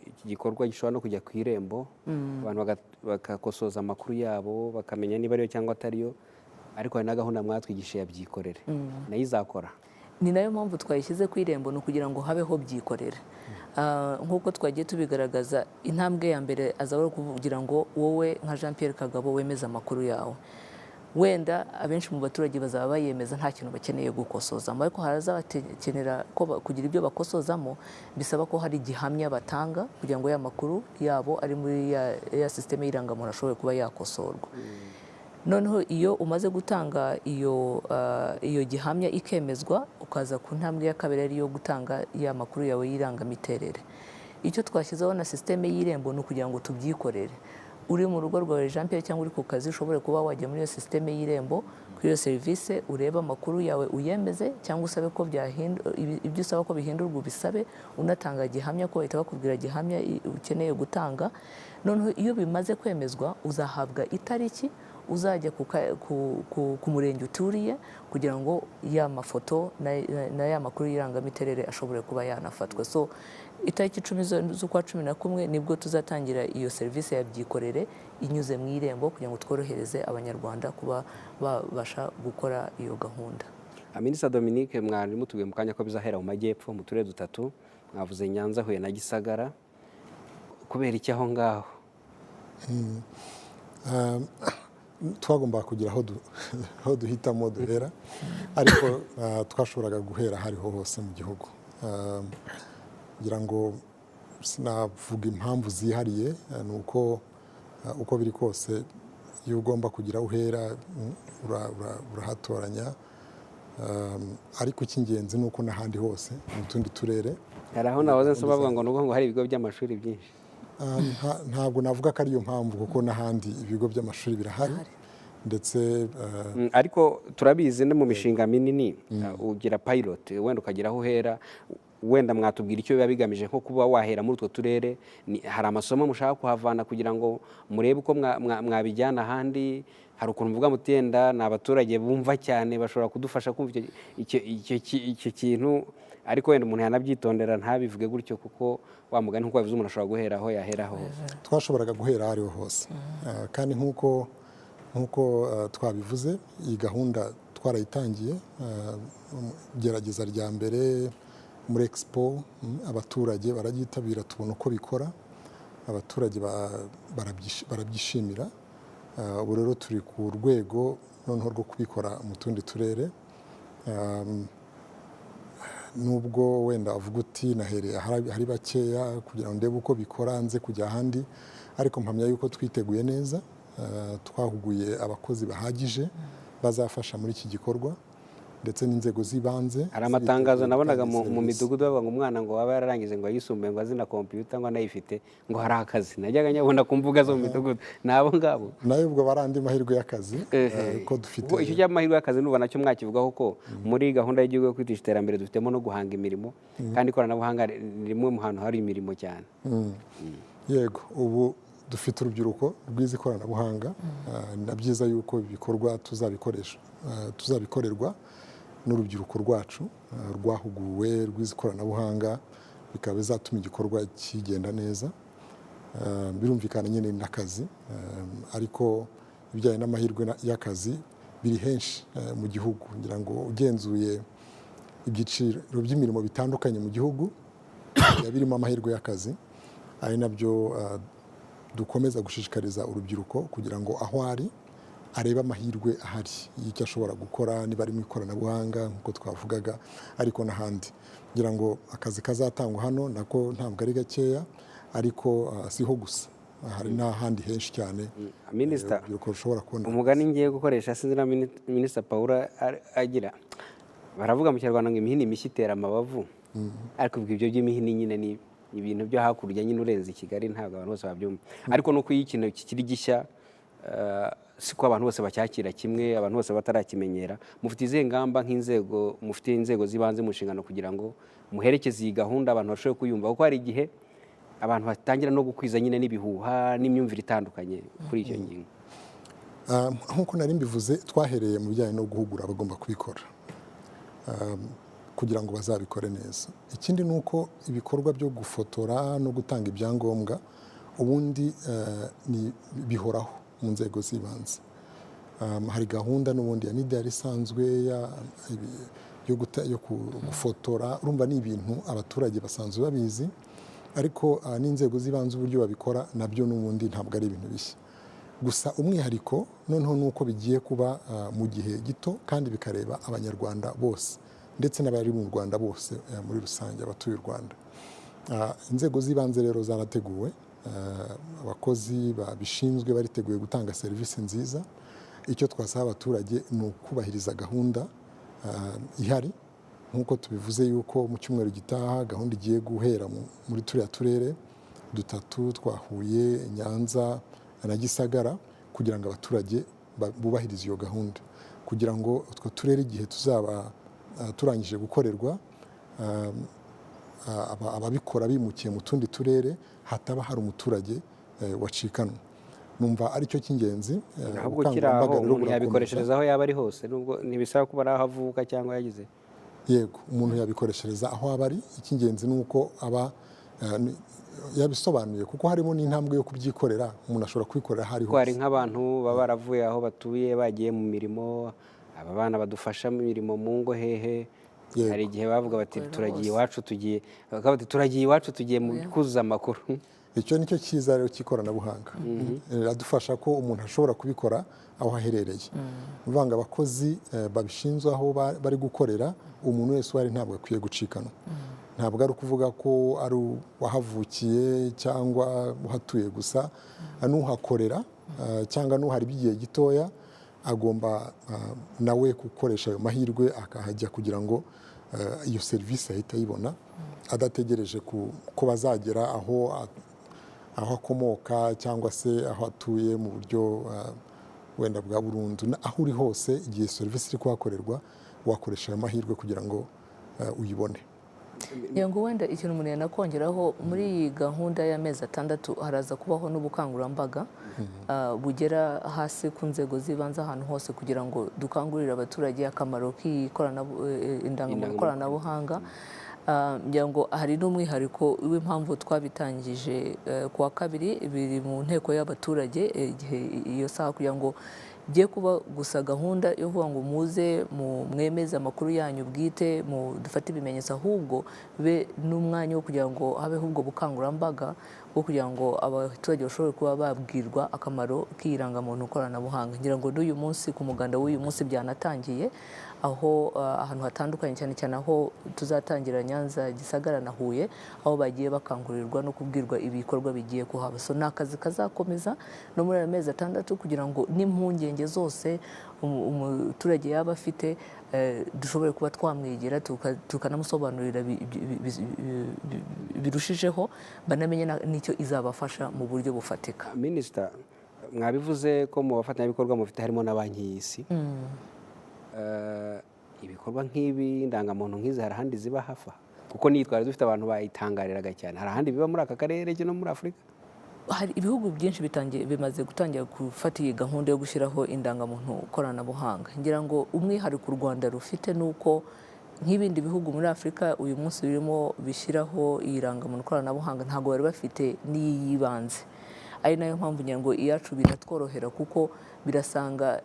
iki gikorwa gishobora no kujya ku Irembo, abantu bakakosoza amakuru yabo, bakamenya niba ariyo cyangwa atariyo, ariko hari na gahunda mwatwigishije ya Byikorere, nayo izakora? Ni nayo mpamvu twayishyize ku Irembo, ni ukugira ngo habeho byikorere. Nk'uko twagiye tubigaragaza, intambwe ya mbere azaba ari ukugira ngo wowe nka Jean Pierre Kagabo wemeze amakuru yawe. Wenda abenshi mu baturage bazaba bayemeza, nta kintu bakeneye gukosozamo, ariko hari abazabakenera kugira ibyo bakosozamo, bisaba ko hari gihamya batanga kugira ngo ya makuru yabo ari muri ya sisiteme y'irangamuntu ashobore kuba yakosorwa. Noneho iyo umaze gutanga iyo gihamya ikemezwa, ukaza ku ntambwe ya kabiri, ariyo gutanga ya makuru yawe y'irangamiterere. Icyo twashyizeho na sisiteme y'Irembo ni ukugira ngo tubyikorere. Uri mu rugo rwawe, Jean Pierre, cyangwa uri ku kazi, ushobore kuba wajya muri iyo sisiteme y'Irembo, kuri iyo serivisi, urebe amakuru yawe, uyemeze cyangwa usabe ko ibyo usaba ko bihindurwa ubisabe, unatanga gihamya, ko bahita bakubwira gihamya ukeneye gutanga. Noneho iyo bimaze kwemezwa, uzahabwa itariki uzajya ku murenge uturiye kugira ngo ya mafoto na ya makuru y'irangamiterere ashobore kuba yanafatwa. So itariki 10 z'ukwa 11 nibwo tuzatangira iyo serivisi ya byikorere inyuze mu Irembo, kugira ngo tworohereze Abanyarwanda kuba babasha gukora iyo gahunda. Minisita Dominique, mwari mutubwiye mu kanya ko bizahera mu majyepfo mu turere dutatu, mwavuze Nyanza, Huye na Gisagara. Kubera iki aho ngaho? Twagombaga kugira aho duhitamo duhera, ariko twashoboraga guhera hariho hose mu gihugu. Ngira ngo sinavuga impamvu zihariye, ni uko uko biri kose iyo ugomba kugira uhera urahatoranya, ariko icy'ingenzi ni uko n'ahandi hose mu tundi turere. Hari aho nahoze nsoma bavuga ngo nubwo ngo hari ibigo by'amashuri byinshi. Ntabwo navuga ko ariyo mpamvu, kuko n'ahandi ibigo by'amashuri birahari ndetse Ariko turabizi no mu mishinga minini ugira pilot, wenda ukagira aho uhera. Wenda mwatubwira icyo biba bigamije nko kuba wahera muri utwo turere? Hari amasomo mushaka kuhavana kugira ngo murebe uko mwabijyana ahandi? Hari ukuntu muvuga muti yenda ni abaturage bumva cyane, bashobora kudufasha kumva icyo kintu? Ariko wenda umuntu yanabyitondera ntabivuge gutyo, kuko wa mugani nk'uko wabivuze, umuntu ashobora guhera aho yahera hose. Twashoboraga guhera aho ariho hose, kandi nk'uko twabivuze, iyi gahunda twarayitangiye, gerageza rya mbere muri expo, abaturage bararyitabira, tubona uko bikora, abaturage barabyishimira. Ubu rero turi ku rwego noneho rwo kubikora mu tundi turere. Nubwo wenda avuga uti nahereye ahari bakeya kugira ngo ndebe uko bikora nze kujya ahandi, ariko mpamya yuko twiteguye neza, twahuguye abakozi bahagije bazafasha muri iki gikorwa, ndetse n'inzego z'ibanze Hari amatangazo ziriteguye nabonaga gutanga mu serivisi. midugudu bavuga ngo umwana ngo waba yararangije ngo ayisumbuye, ngo azi na kompiyuta, ngo anayifite, ngo hari akazi. Najyaga nyabona ku mbuga zo mu midugudu, ni abo ngabo. Nayo ubwo bari andi mahirwe y'akazi, ko dufite. Ubwo icyo cy'amahirwe y'akazi nuba nacyo mwakivugaho, ko muri gahunda y'igihugu yo kwihutisha iterambere dufitemo no guhanga imirimo, kandi ikoranabuhanga ni rimwe mu hantu hari imirimo cyane. Yego, ubu dufite urubyiruko rwize ikoranabuhanga. Na byiza yuko ibikorwa tuzabikoresha, tuzabikorerwa n'urubyiruko rwacu rwahuguwe, rwize ikoranabuhanga, bikaba bizatuma igikorwa kigenda neza. Birumvikana nyine n'akazi, ariko ibijyanye n'amahirwe y'akazi biri henshi mu gihugu. Ngira ngo ugenzuye ibyiciro by'imirimo bitandukanye mu gihugu, biba birimo amahirwe y'akazi, ari nabyo dukomeza gushishikariza urubyiruko kugira ngo aho ari arebe amahirwe ahari y'icyo ashobora gukora, niba ari mu ikoranabuhanga nk'uko twavugaga, ariko n'ahandi. Kugira ngo akazi kazatangwa hano nako ntabwo ari gakeya, ariko siho gusa, hari n'ahandi henshi cyane Minisita, urubyiruko rushobora kubona. Umugani ngiye gukoresha, sinzi na Minisita Paula agira, baravuga mu Kinyarwanda ngo imihini mishya itera amabavu. Ariko ubwo ibyo by'imihini nyine ni ibintu byo hakurya nyine urenze i Kigali, ntabwo abantu bose babyumva. Ariko nuko iyo ikintu kikiri gishya, siko abantu bose bacyakira kimwe, abantu bose batarakimenyera. Mufite izihe ngamba nk'inzego, mufite inzego z'ibanze mu nshingano, kugira ngo muherekeze iyi gahunda, abantu bashobore kuyumva? Kuko hari igihe abantu batangira no gukwiza nyine n'ibihuha n'imyumvire itandukanye kuri icyo ngingo. Nk'uko nari mbivuze, twahereye mu bijyanye no guhugura abagomba kubikora kugira ngo bazabikore neza. Ikindi ni uko ibikorwa byo gufotora no gutanga ibyangombwa ubundi ni bihoraho mu nzego z'ibanze. Hari gahunda n'ubundi ya NIDR isanzwe yo gufotora. Urumva ni ibintu abaturage basanzwe babizi, ariko n'inzego z'ibanze uburyo babikora nabyo n'ubundi ntabwo ari ibintu bishya. Gusa umwihariko noneho nuko bigiye kuba mu gihe gito kandi bikareba Abanyarwanda bose ndetse n'abari mu Rwanda bose muri rusange, abatuye u Rwanda. Inzego z'ibanze rero zarateguwe, abakozi babishinzwe bariteguye gutanga serivisi nziza. Icyo twasaba abaturage ni ukubahiriza gahunda ihari, nk'uko tubivuze yuko mu cyumweru gitaha gahunda igiye guhera muri turiya turere dutatu twa Huye, Nyanza na Gisagara, kugira ngo abaturage bubahirize iyo gahunda, kugira ngo utwo turere igihe tuzaba turangije gukorerwa, ababikora bimukiye mu tundi turere hataba hari umuturage wacikanwa. Numva aricyo cy'ingenzi. Ahubwo kiraho umuntu yabikoreshereza aho yaba ari hose, nubwo ntibisaba kuba ari aho avuka cyangwa yagize. Yego, umuntu yabikoreshereza aho aba ari. Icy'ingenzi ni uko aba yabisobanuye, kuko harimo n'intambwe yo kubyikorera, umuntu ashobora kubikorera aho ari hose. Hari nk'abantu baba baravuye aho batuye bagiye mu mirimo, aba bana badufasha mu mirimo mu ngo hehe, hari igihe bavuga bati turagiye iwacu tugiye, bakavuga bati turagiye iwacu tugiye mu kuzuza amakuru. Icyo nicyo cyiza rero cy'ikoranabuhanga, riradufasha ko umuntu ashobora kubikora aho aherereye. Uvanga abakozi babishinzwe aho bari gukorera, umuntu wese uhari ntabwo akwiye gucikanwa. Ntabwo ari ukuvuga ko ari uwahavukiye cyangwa uhatuye gusa, n'uhakorera cyangwa n'uhari igihe gitoya agomba nawe gukoresha ayo mahirwe akahajya kugira ngo iyo serivisi ahita ayibona, adategereje ko bazagera aho akomoka cyangwa se aho atuye mu buryo wenda bwa burundu. Aho uri hose igihe serivisi iri kuhakorerwa wakoresha ayo mahirwe kugira ngo uyibone. Ngo wenda ikintu umuntu yanakongeraho muri iyi gahunda y'amezi 6 haraza kubaho n'ubukangurambaga bugera hasi ku nzego z'ibanze ahantu hose, kugira ngo dukangurire abaturage akamaro k'indangamuntu koranabuhanga. Ngira ngo hari n'umwihariko w'impamvu twabitangije kuwa kabiri, biri mu nteko y'abaturage igihe iyo saha, kugira ngo bye kuba gusa gahunda yo kuvuga ngo muze mwemeze amakuru yanyu bwite, dufate ibimenyetso, ahubwo be n'umwanya wo kugira ngo habeho ubwo bukangurambaga bwo kugira ngo abaturage bashobore kuba babwirwa akamaro k'irangamuntu koranabuhanga. Ngira ngo n'uyu munsi ku muganda w'uyu munsi byanatangiye, aho ahantu hatandukanye cyane cyane aho tuzatangira Nyanza, Gisagara na Huye, aho bagiye bakangurirwa no kubwirwa ibikorwa bigiye kuhaba. So ni akazi kazakomeza no muri aya mezi 6 kugira ngo n'impungenge zose umuturage yaba afite dushobore kuba twamwegera tukanamusobanurira birushijeho, banamenye n'icyo izabafasha mu buryo bufatika. Minisita, mwabivuze ko mu bafatanyabikorwa mufite harimo na Banki y'Isi. Ibikorwa nk'ibi, indangamuntu nk'izi, hari ahandi ziba hafa? Kuko nitwara dufite abantu bayitangariraga cyane. Hari ahandi biba muri aka karere no muri Afurika? Hari ibihugu byinshi bimaze gutangira gufata iyi gahunda yo gushyiraho indangamuntu koranabuhanga. Ngira ngo umwihariko u Rwanda rufite nuko nk'ibindi bihugu muri Afurika uyu munsi birimo bishyiraho iyi rangamuntu koranabuhanga ntabwo bari bafite n'iyibanze. Ari nayo mpamvu ngira ngo iyacu biratworohera, kuko birasanga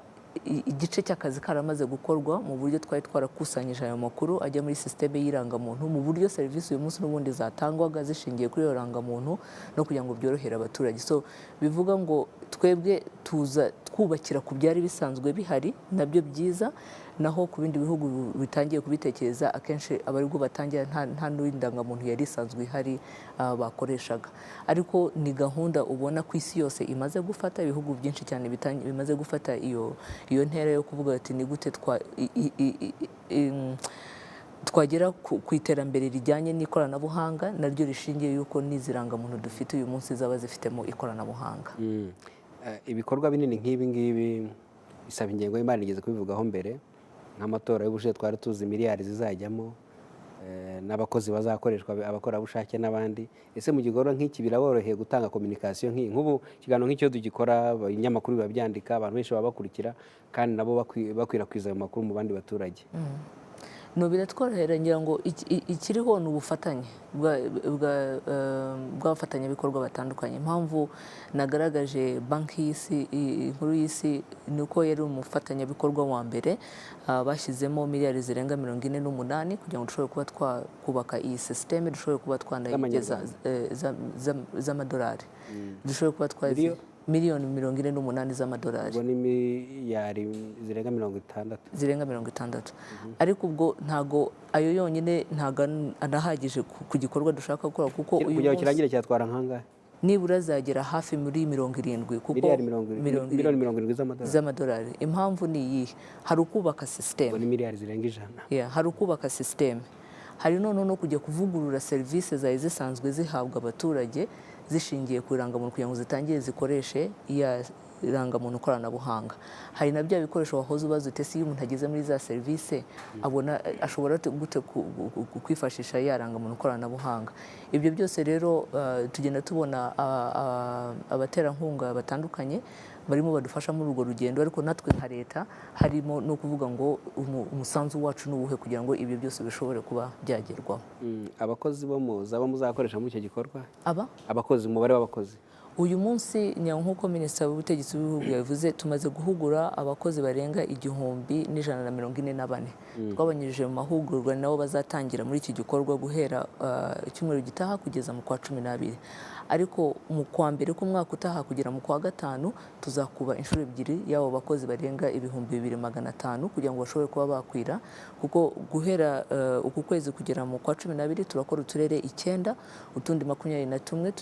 igice cy'akazi karamaze gukorwa mu buryo twari twarakusanyije ayo makuru ajya muri systeme y'irangamuntu, mu buryo serivisi uyu munsi n'ubundi zatangwaga zishingiye kuri iyo rangamuntu, no kugira ngo byorohere abaturage. So bivuga ngo twebwe tuza twubakira ku byari bisanzwe bihari nabyo byiza, naho ku bindi bihugu bitangiye kubitekereza akenshi abaribwo batangira nta n'indangamuntu yari isanzwe ihari bakoreshaga. Ariko ni gahunda ubona ku isi yose imaze gufata, ibihugu byinshi cyane bimaze gufata iyo ntera yo kuvuga ati ni gute twagera ku iterambere rijyanye n'ikoranabuhanga naryo rishingiye yuko n'izirangamuntu dufite uyu munsi zaba zifitemo ikoranabuhanga. Ibikorwa binini nk'ibi ngibi bisaba ingengo y'imari, nigeze kubivugaho mbere, nk'amatora y'ubushize twari tuzi miliyari zizajyamo, n'abakozi bazakoreshwa, abakorabushake n'abandi. Ese mu gikorwa nk'iki biraboroheye gutanga communication nk'iyi? Nk'ubu ikiganiro nk'icyo tugikora, ibinyamakuru biba byandika, abantu benshi baba bakurikira, kandi nabo bakwirakwiza ayo makuru mu bandi baturage. No, biratworohera. Ngira ngo ikiriho ni ubufatanye bw'abafatanyabikorwa batandukanye. Impamvu nagaragaje Banki y'Isi, Inkuru y'Isi, ni uko yari umufatanyabikorwa wa mbere. Bashyizemo miliyari zirenga 48 kugira ngo dushobore kuba twakubaka iyi sisiteme, dushobore kuba twanayigeza z'amadolari, dushobore kuba twazi miliyoni 48 z'amadolari. Ubwo ni miliyari zirenga 60. Zirenga 60, ariko ubwo ntago ayo yonyine ntago anahagije ku gikorwa dushaka gukora, kuko uyu Kugira ngo munsi kirangire cyatwara nkangahe? Nibura zagera hafi muri 70, kuko Miliyari 70, 70 miliyoni 70 z'amadolari. Z'amadolari. Impamvu ni iyihe? Hari ukubaka sisiteme. Ubwo ni miliyari zirenga 100. Yeah, hari ukubaka sisiteme, hari noneho no kujya kuvugurura serivisi zari zisanzwe zihabwa abaturage zishingiye ku irangamuntu kugira ngo zitangire zikoreshe iya irangamuntu koranabuhanga. Hari na bya bikoresho wahoze ubaza uti: "Ese iyo umuntu ageze muri za serivisi abona ashobora gute kwifashisha ya rangamuntu koranabuhanga?" Ibyo byose rero tugenda tubona abaterankunga batandukanye barimo badufasha muri urwo rugendo, ariko natwe nka leta harimo no kuvuga ngo umusanzu wacu ni uwuhe kugira ngo ibyo byose bishobore kuba byagerwaho. Abakozi bo muzaba muzakoresha muri icyo gikorwa? Aba Abakozi, umubare w'abakozi. Uyu munsi, nk'uko Minisitiri w'Ubutegetsi bw'Igihugu yabivuze, tumaze guhugura abakozi barenga 1144. Twabanyujije mu mahugurwa, nabo bazatangira muri iki gikorwa guhera icyumweru gitaha kugeza mu kwa 12, ariko mu kwa mbere k'umwaka utaha kugera mu kwa gatanu tuzakuba inshuro ebyiri y'abo bakozi barenga 2500 kugira ngo bashobore kuba bakwira, kuko guhera uku kwezi kugera mu kwa 12 turakora uturere icyenda, utundi 21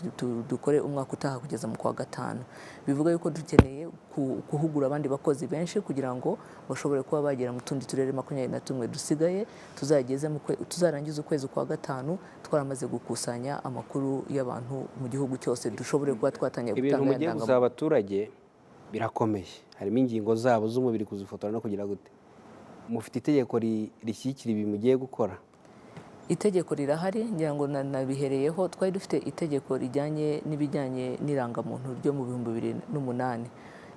dukore umwaka utaha kugeza mu kwa gatanu. Bivuga yuko dukeneye guhugura abandi bakozi benshi kugira ngo bashobore kuba bagera mu tundi turere 21 dusigaye, tuzageze tuzarangiza ukwezi kwa gatanu twaramaze gukusanya amakuru y'abantu mu gihugu cyose, dushobore kuba twatangiye Ibintu gutanga mugiye indangamuntu. gusaba abaturage birakomeye, harimo ingingo zabo z'umubiri, kuzifotora no kugira gute. Mufite itegeko rishyigikira ibi mugiye gukora? Itegeko rirahari, ngira ngo nabihereyeho. Twari dufite itegeko rijyanye n'ibijyanye n'irangamuntu ryo mu 2008.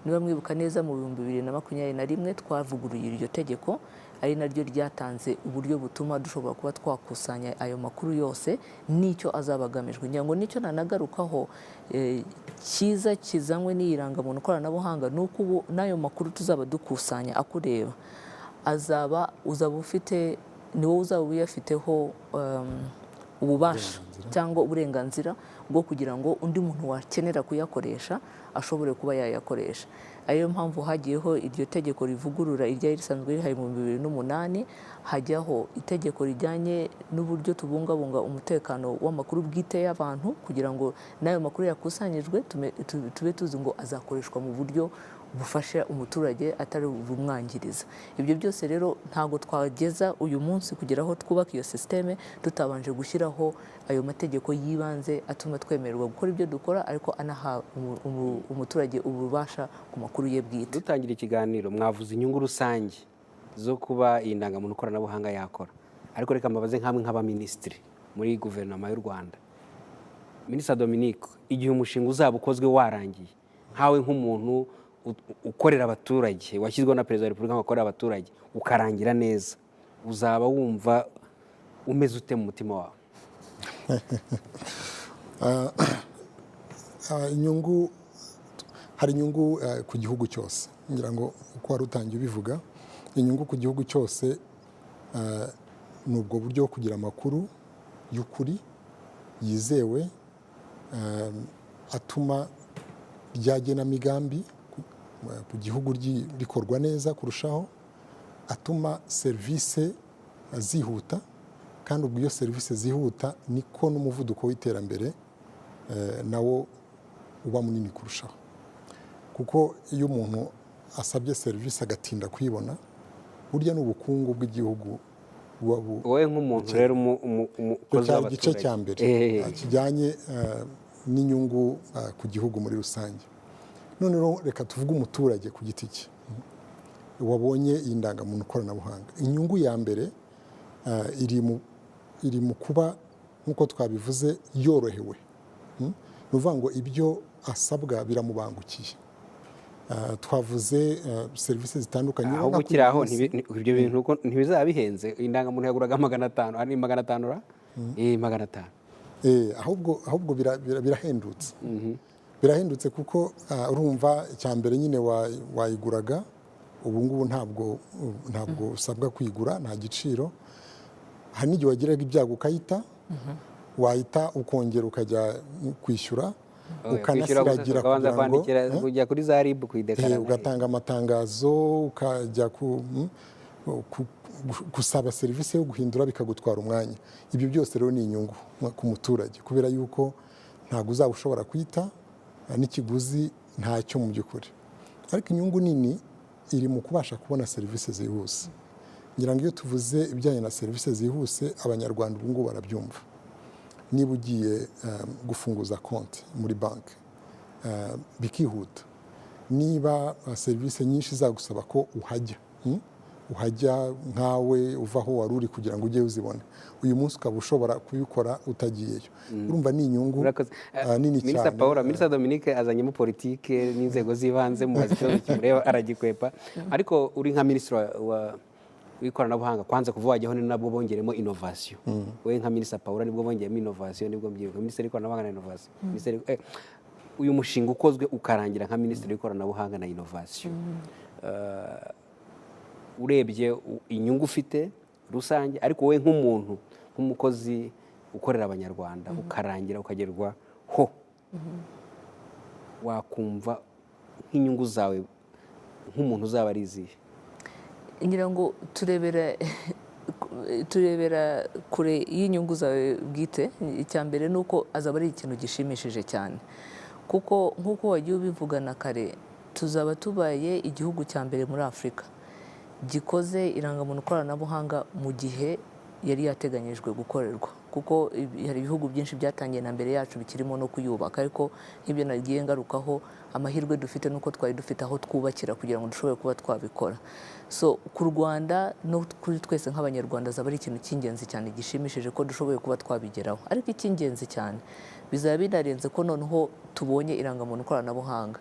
Niba mwibuka neza, mu 2021 twavuguruye iryo tegeko, ari naryo ryatanze uburyo butuma dushobora kuba twakusanya ayo makuru yose n'icyo azaba agamijwe. Ngira ngo nicyo nanagarukaho cyiza kizanywe n'iyi rangamuntu koranabuhanga, ni uko ubu n'ayo makuru tuzaba dukusanya akureba azaba uzaba ufite, ni wowe uzaba uyafiteho ububasha cyangwa uburenganzira bwo kugira ngo undi muntu wakenera kuyakoresha ashobore kuba yayakoresha. Ariyo mpamvu hagiyeho iryo tegeko rivugurura iryari risanzwe rihari mu 2008, hajyaho itegeko rijyanye n'uburyo tubungabunga umutekano w'amakuru bwite y'abantu, kugira ngo n'ayo makuru yakusanyijwe tube tuzi ngo azakoreshwa mu buryo bufasha umuturage atari bumwangiriza. Ibyo byose rero ntabwo twageza uyu munsi kugera aho twubaka iyo sisiteme tutabanje gushyiraho ayo mategeko y'ibanze atuma twemererwa gukora ibyo dukora, ariko anaha umuturage ububasha ku makuru ye bwite. Dutangira ikiganiro mwavuze inyungu rusange zo kuba iyi ndangamuntu koranabuhanga yakora, ariko reka mbabaze nkamwe nk'abaminisitiri muri guverinoma y'u Rwanda. Minisita Dominique, igihe umushinga uzaba ukozwe warangiye, nkawe nk'umuntu ukorera abaturage, washyizweho na Perezida wa Repubulika ngo akorere abaturage, ukarangira neza, uzaba wumva umeze ute mu mutima wawe? Inyungu, hari inyungu ku gihugu cyose. Ngira ngo uko wari utangiye ubivuga, inyungu ku gihugu cyose ni ubwo buryo bwo kugira amakuru y'ukuri yizewe, atuma rya genamigambi ku gihugu rikorwa neza kurushaho, atuma serivisi zihuta, kandi ubwo iyo serivisi zihuta niko n'umuvuduko w'iterambere nawo uba munini kurushaho, kuko iyo umuntu asabye serivisi agatinda kuyibona, burya n'ubukungu bw'igihugu buba Wowe nk'umuntu rero Icyo umukozi cyari igice w'abaturage. cya mbere kijyanye n'inyungu ku gihugu muri rusange. Noneho reka tuvuge umuturage ku giti cye wabonye iyi ndangamuntu koranabuhanga. Inyungu ya mbere iri mu kuba, nk'uko twabivuze, yorohewe. Ni ukuvuga ngo ibyo asabwa biramubangukiye. Twavuze serivisi zitandukanye. Aho ukiri aho, ibyo bintu ntibizaba bihenze? Indangamuntu yaguraga 500, ari 500 ra? 500. Ahubwo birahendutse, birahendutse kuko urumva icya mbere nyine wayiguraga, ubu ngubu ntabwo usabwa kuyigura, nta giciro. Hari n'igihe wagiraga ibyago ukayita, wahita ukongera ukajya kwishyura, ukanasiragira kugira ngo kujya kuri za RIB kuyidekarara, ugatanga amatangazo, ukajya gusaba serivisi yo guhindura, bikagutwara umwanya. Ibyo byose rero ni inyungu ku muturage, kubera yuko ntabwo uzaba ushobora kwita n'ikiguzi ntacyo mu by'ukuri. Ariko inyungu nini iri mu kubasha kubona serivisi zihuse. Ngira ngo iyo tuvuze ibijyanye na serivisi zihuse, Abanyarwanda ubu ngubu barabyumva. Niba ugiye gufunguza konti muri banki bikihuta, niba serivisi nyinshi zagusaba ko uhajya nkawe uva aho wari uri kugira ngo ujye uzibone, uyu munsi ukaba ushobora kubikora utagiyeyo, urumva ni inyungu nini cyane. Paul, Minisitiri Dominique azanyemo politike n'inzego z'ibanze, mubaza ikibazo kimureba aragikwepa, ariko uri nka minisitiri w'ikoranabuhanga, kwanza kuva wajyaho ni nabwo bongeremo innovation. We nka Minisitiri Paul nibwo bongeyemo innovation, nibwo mbyibuka Minisitiri w'ikoranabuhanga na innovation. Uyu mushinga ukozwe ukarangira nka Minisitiri w'ikoranabuhanga na innovation, urebye inyungu ufite rusange, ariko wowe nk'umuntu, nk'umukozi ukorera Abanyarwanda, ukarangira ukagerwa ho, wakumva nk'inyungu zawe nk'umuntu uzaba ari izihe? Ngira ngo turebera kure y'inyungu zawe bwite. Icya mbere ni uko azaba ari ikintu gishimishije cyane, kuko nk'uko wagiye ubivugana kare, tuzaba tubaye igihugu cya mbere muri Afurika gikoze irangamuntu koranabuhanga mu gihe yari yateganyijwe gukorerwa, kuko hari ibihugu byinshi byatangiye na mbere yacu bikirimo no kuyubaka. Ariko nk'ibyo nagiye ngarukaho, amahirwe dufite nuko twari dufite aho twubakira kugira ngo dushobore kuba twabikora. So ku Rwanda no kuri twese nk'Abanyarwanda azaba ari ikintu cy'ingenzi cyane gishimishije ko dushoboye kuba twabigeraho. Ariko icy'ingenzi cyane bizaba binarenze ko noneho tubonye irangamuntu koranabuhanga,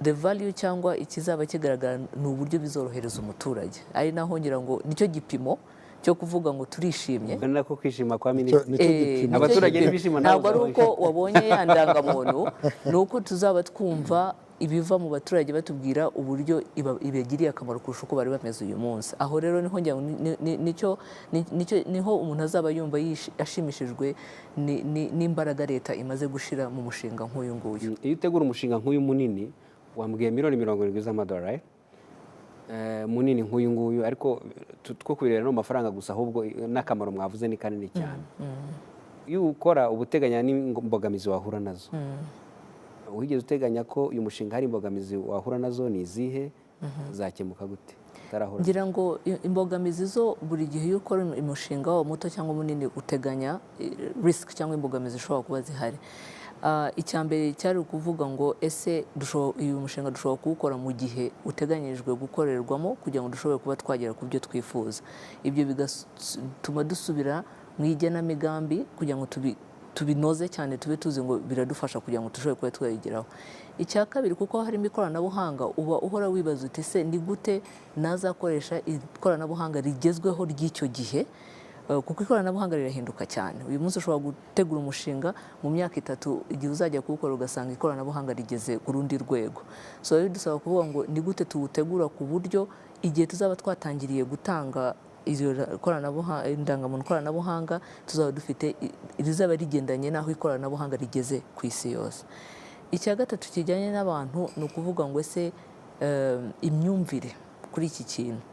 the value cyangwa ikizaba kigaragara ni uburyo bizorohereza umuturage. Ari naho ngira ngo nicyo gipimo cyo kuvuga ngo turishimye. Nako kwishima kwa minisitiri, abaturage ntibishima, ntabwo ari uko wabonye ya ndangamuntu, ni uko tuzaba twumva ibiva mu baturage batubwira uburyo ibagiriye akamaro kurusha uko bari bameze uyu munsi. Aho rero niho nicyo niho umuntu azaba yumva ashimishijwe n'imbaraga leta imaze gushira mu mushinga nk'uyu nguyu. Iyo utegura umushinga nk'uyu munini, wambwiye miliyoni 70 z'amadolari, munini nk'uyu nguyu, ariko two kubireba no mafaranga gusa, ahubwo n'akamaro mwavuze ni kanini cyane. Iyo ukora ubuteganya n'imbogamizi wahura nazo, wigeze uteganya ko uyu mushinga hari imbogamizi wahura nazo, ni izihe, zakemuka gute? Ngira ngo imbogamizi zo buri gihe iyo ukora umushinga waba muto cyangwa munini uteganya risk cyangwa imbogamizi zishobora kuba zihari. Icya mbere cyari ukuvuga ngo ese uyu mushinga dushobora kuwukora mu gihe uteganyijwe gukorerwamo kugira ngo dushobore kuba twagera ku byo twifuza. Ibyo bigatuma dusubira mu igenamigambi kugira ngo tubinoze cyane, tube tuzi ngo biradufasha kugira ngo dushobore kuba twayigeraho. Icya kabiri, kuko harimo ikoranabuhanga, uba uhora wibaza uti se ni gute nazakoresha ikoranabuhanga rigezweho ry'icyo gihe, kuko ikoranabuhanga rirahinduka cyane. Uyu munsi ushobora gutegura umushinga, mu myaka 3 igihe uzajya kuwukora ugasanga ikoranabuhanga rigeze ku rundi rwego. So rero dusaba kuvuga ngo ni gute tuwutegura ku buryo igihe tuzaba twatangiriye gutanga izo indangamuntu koranabuhanga tuzaba dufite rizaba rigendanye n'aho ikoranabuhanga rigeze ku isi yose. Icya gatatu kijyanye n'abantu ni ukuvuga ngo ese imyumvire kuri iki kintu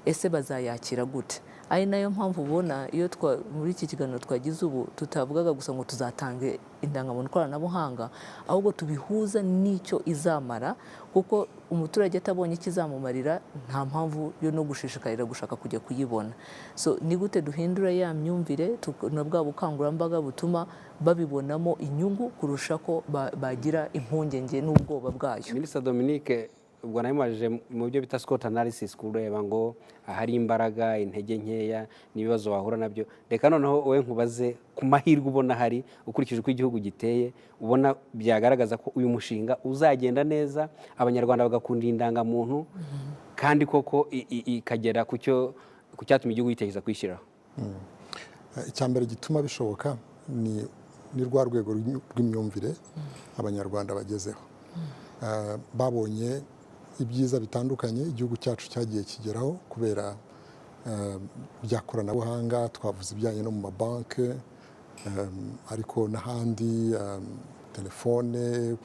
ese bazayakira gute? Ari nayo mpamvu ubona iyo muri iki kiganiro twagize ubu tutavugaga gusa ngo tuzatange indangamuntu koranabuhanga, ahubwo tubihuza n'icyo izamara, kuko umuturage atabonye ikizamumarira nta mpamvu yo no gushishikarira gushaka kujya kuyibona. So ni gute duhindura ya myumvire na bwa bukangurambaga butuma babibonamo inyungu kurusha ko bagira impungenge n'ubwoba bwayo. Minisitiri Dominique, Ubwo nabimubajije mu byo bita SWOT analysis, kureba ngo ahari imbaraga, intege nkeya n'ibibazo wahura nabyo. Reka noneho wowe nkubaze ku mahirwe ubona hari, ukurikije uko igihugu giteye, ubona byagaragaza ko uyu mushinga uzagenda neza, Abanyarwanda bagakunda indangamuntu kandi koko ikagera ku cyo ku cyatuma igihugu gitekereza kwishyiraho. Icya mbere gituma bishoboka ni rwa rwego rw'imyumvire Abanyarwanda bagezeho. Babonye ibyiza bitandukanye igihugu cyacu cyagiye kigeraho kubera bya koranabuhanga. Twavuze ibijyanye no mu mabanki, ariko n'ahandi, telefone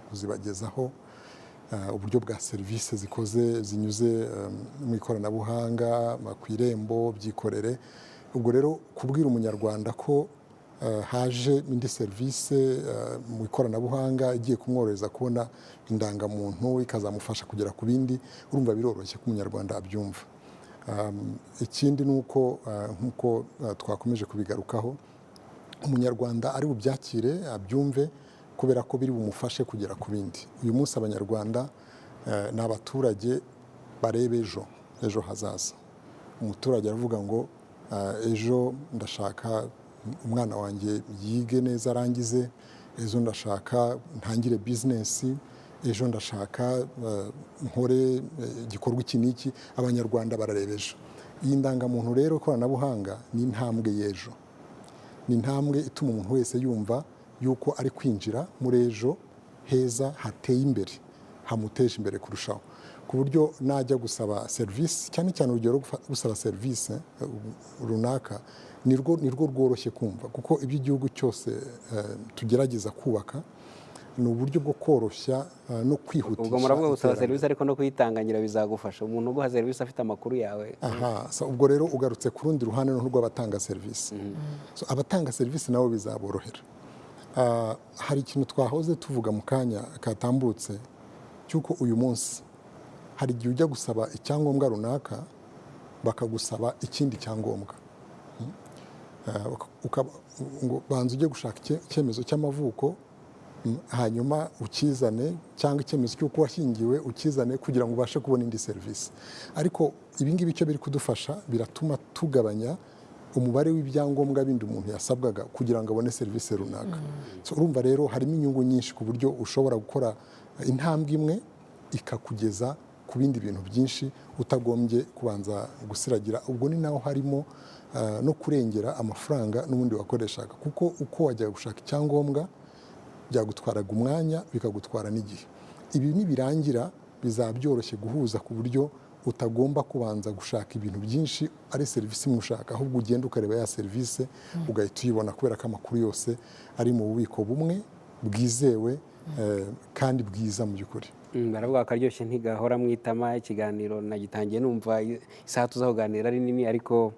kuzibagezaho, uburyo bwa serivisi zikoze zinyuze mu ikoranabuhanga, ku Irembo, Byikorere. Ubwo rero kubwira Umunyarwanda ko haje indi serivisi mu ikoranabuhanga igiye kumworohereza kubona indangamuntu, ikazamufasha kugera ku bindi, urumva biroroshye ko Umunyarwanda abyumva. Ikindi ni uko, nk'uko twakomeje kubigarukaho, Umunyarwanda ari bubyakire, abyumve, kubera ko biri bumufashe kugera ku bindi. Uyu munsi Abanyarwanda ni abaturage bareba ejo hazaza. Umuturage aravuga ngo ejo ndashaka umwana wanjye yige neza arangize, ejo ndashaka ntangire bizinesi, ejo ndashaka nkore igikorwa iki n'iki. Abanyarwanda barareba ejo. Iyi ndangamuntu rero koranabuhanga ni intambwe y'ejo, ni intambwe ituma umuntu wese yumva yuko ari kwinjira muri ejo heza hateye imbere, hamuteje imbere kurushaho, ku buryo najya gusaba serivisi, cyane cyane urugero rwo gusaba serivisi runaka, nirwo rworoshye kumva, kuko ibyo igihugu cyose tugerageza kubaka ni uburyo bwo koroshya no kwihutisha Ubwo muravuga gusaba iterambere. serivisi, ariko no kuyitanganira bizagufasha, umuntu uguha serivisi afite amakuru yawe. Aha, so ubwo rero ugarutse ku rundi ruhande noneho rw'abatanga serivisi. So abatanga serivisi nabo bizaborohera. Hari ikintu twahoze tuvuga mu kanya katambutse cy'uko uyu munsi hari igihe ujya gusaba icyangombwa runaka, bakagusaba ikindi cyangombwa, ngo banza ujye gushaka icyemezo cy'amavuko, hanyuma ukizane, cyangwa icyemezo cy'uko washyingiwe ukizane, kugira ngo ubashe kubona indi serivisi. Ariko ibi ngibi icyo biri kudufasha, biratuma tugabanya umubare w'ibyangombwa bindi umuntu yasabwaga kugira ngo abone serivisi runaka. So, urumva rero harimo inyungu nyinshi, ku buryo ushobora gukora intambwe imwe ikakugeza ku bindi bintu byinshi utagombye kubanza gusiragira. Ubwo ni naho harimo no kurengera amafaranga n'ubundi wakoreshaga, kuko uko wajyaga gushaka icyangombwa byagutwaraga umwanya, bikagutwara n'igihe. Ibi nibirangira bizaba byoroshye guhuza, ku buryo utagomba kubanza gushaka ibintu byinshi ari serivisi imwe ushaka, ahubwo ugenda ukareba ya serivisi ugahita uyibona, kubera ko amakuru yose ari mu bubiko bumwe bwizewe kandi bwiza mu by'ukuri. Baravuga akaryoshye ntigahora mu itama. Ikiganiro nagitangiye numva isaha tuzakuganira ari nini, ariko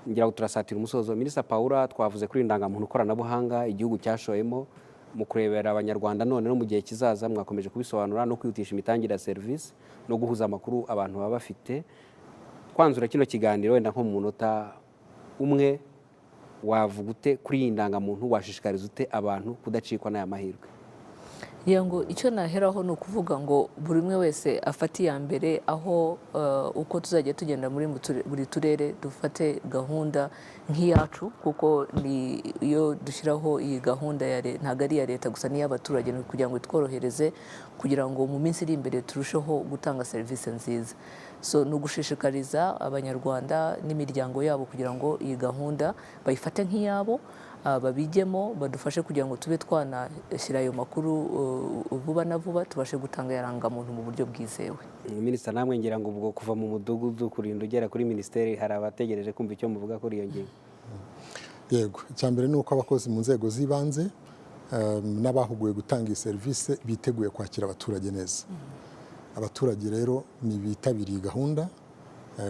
ngira ngo turasatira umusozo. Minisita Paula, twavuze kuri indangamuntu koranabuhanga igihugu cyashoyemo mu kurebera Abanyarwanda none no mu gihe kizaza, mwakomeje kubisobanura, no kwihutisha imitangire ya serivisi no guhuza amakuru abantu baba bafite. Kwanzura kino kiganiro, wenda nko mu munota umwe, wavuga ute kuri iyi ndangamuntu? Washishikariza ute abantu kudacikwa n'aya mahirwe? Ngira ngo icyo naheraho ni ukuvuga ngo buri umwe wese afate iya mbere, aho uko tuzajya tugenda muri buri turere dufate gahunda nk'iyacu, kuko ni iyo dushyiraho iyi gahunda ya ntabwo ari iya leta gusa, ni iy'abaturage, ni kugira ngo itworohereze, kugira ngo mu minsi iri imbere turusheho gutanga serivisi nziza. So ni ugushishikariza Abanyarwanda n'imiryango yabo kugira ngo iyi gahunda bayifate nk'iyabo, babijyemo, badufashe kugira ngo tube twanashyira ayo makuru vuba na vuba, tubashe gutanga irangamuntu mu buryo bwizewe. Minisita, namwe ngira ngo ubwo kuva mu mudugudu kurinda ugera kuri minisiteri hari abategereje kumva icyo muvuga kuri iyo ngingo. Yego, icya mbere ni uko abakozi mu nzego z'ibanze n'abahuguwe gutanga iyi serivisi biteguye kwakira abaturage neza. Abaturage rero nibitabiriye gahunda,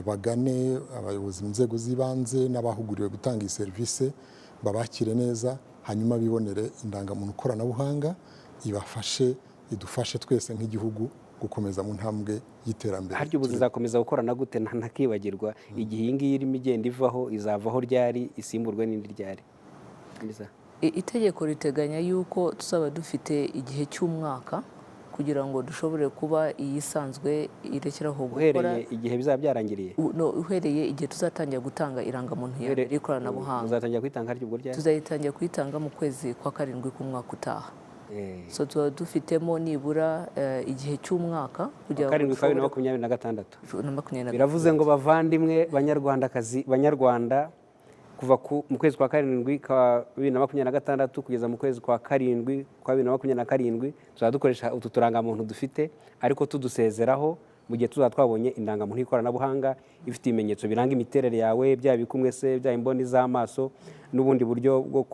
bagane abayobozi mu nzego z'ibanze n'abahuguriwe gutanga iyi serivisi, babakire neza, hanyuma bibonere indangamuntu koranabuhanga ibafashe, idufashe twese nk'igihugu gukomeza mu ntambwe y'iterambere. Harya ubu zizakomeza gukorana gute? Ntakibagirwa igihe iyi ngiyi irimo igenda ivaho, izavaho ryari, isimburwe n'indi ryari? Elisa? Itegeko riteganya yuko tuzaba dufite igihe cy'umwaka. Kugira ngo dushobore kuba iyisanzwe irekeraho gukora. Uhereye igihe bizaba byarangiriye? No, uhereye igihe tuzatangira gutanga irangamuntu ya mbere y'ikoranabuhanga. Muzatangira kuyitanga harya ubwo ryari? Tuzayitangira kuyitanga mu kwezi kwa karindwi k'umwaka utaha. So tuba dufitemo nibura igihe cy'umwaka kugira ngo Karindwi kwa bibiri na dushobore makumyabiri na gatandatu. Na makumyabiri na Biravuze ngo, bavandimwe Banyarwandakazi, Banyarwanda, kuva mu kwezi kwa karindwi ka 2026 kugeza mu kwezi kwa karindwi kwa 2027 tuzaba dukoresha utu turangamuntu dufite, ariko tudusezeraho mu gihe tuzaba twabonye indangamuntu y'ikoranabuhanga ifite ibimenyetso biranga imiterere yawe, byaba ibikumwe se, byaba imboni z'amaso n'ubundi buryo bwo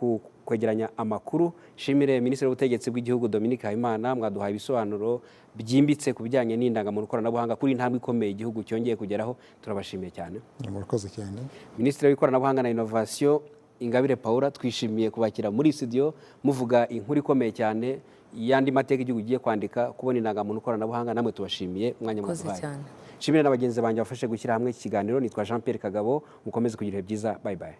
kwegeranya amakuru. Shimire Minisitiri w'Ubutegetsi bw'Igihugu Dominique Habimana, mwaduhaye ibisobanuro byimbitse ku bijyanye n'indangamuntu koranabuhanga, kuri intambwe ikomeye igihugu cyongeye kugeraho. Turabashimiye cyane. Murakoze cyane. Minisitiri w'Ikoranabuhanga na Inovasiyo Ingabire Paula, twishimiye kubakira muri studio muvuga inkuru ikomeye cyane y'andi mateka igihugu giye kwandika, kubona indangamuntu koranabuhanga. Namwe tubashimiye umwanya Murakoze mwaduhaye. cyane. Nshimire na bagenzi banjye bafashe gushyira hamwe iki kiganiro. Nitwa Jean Pierre Kagabo, mukomeze kugira ibihe byiza. Bye bye.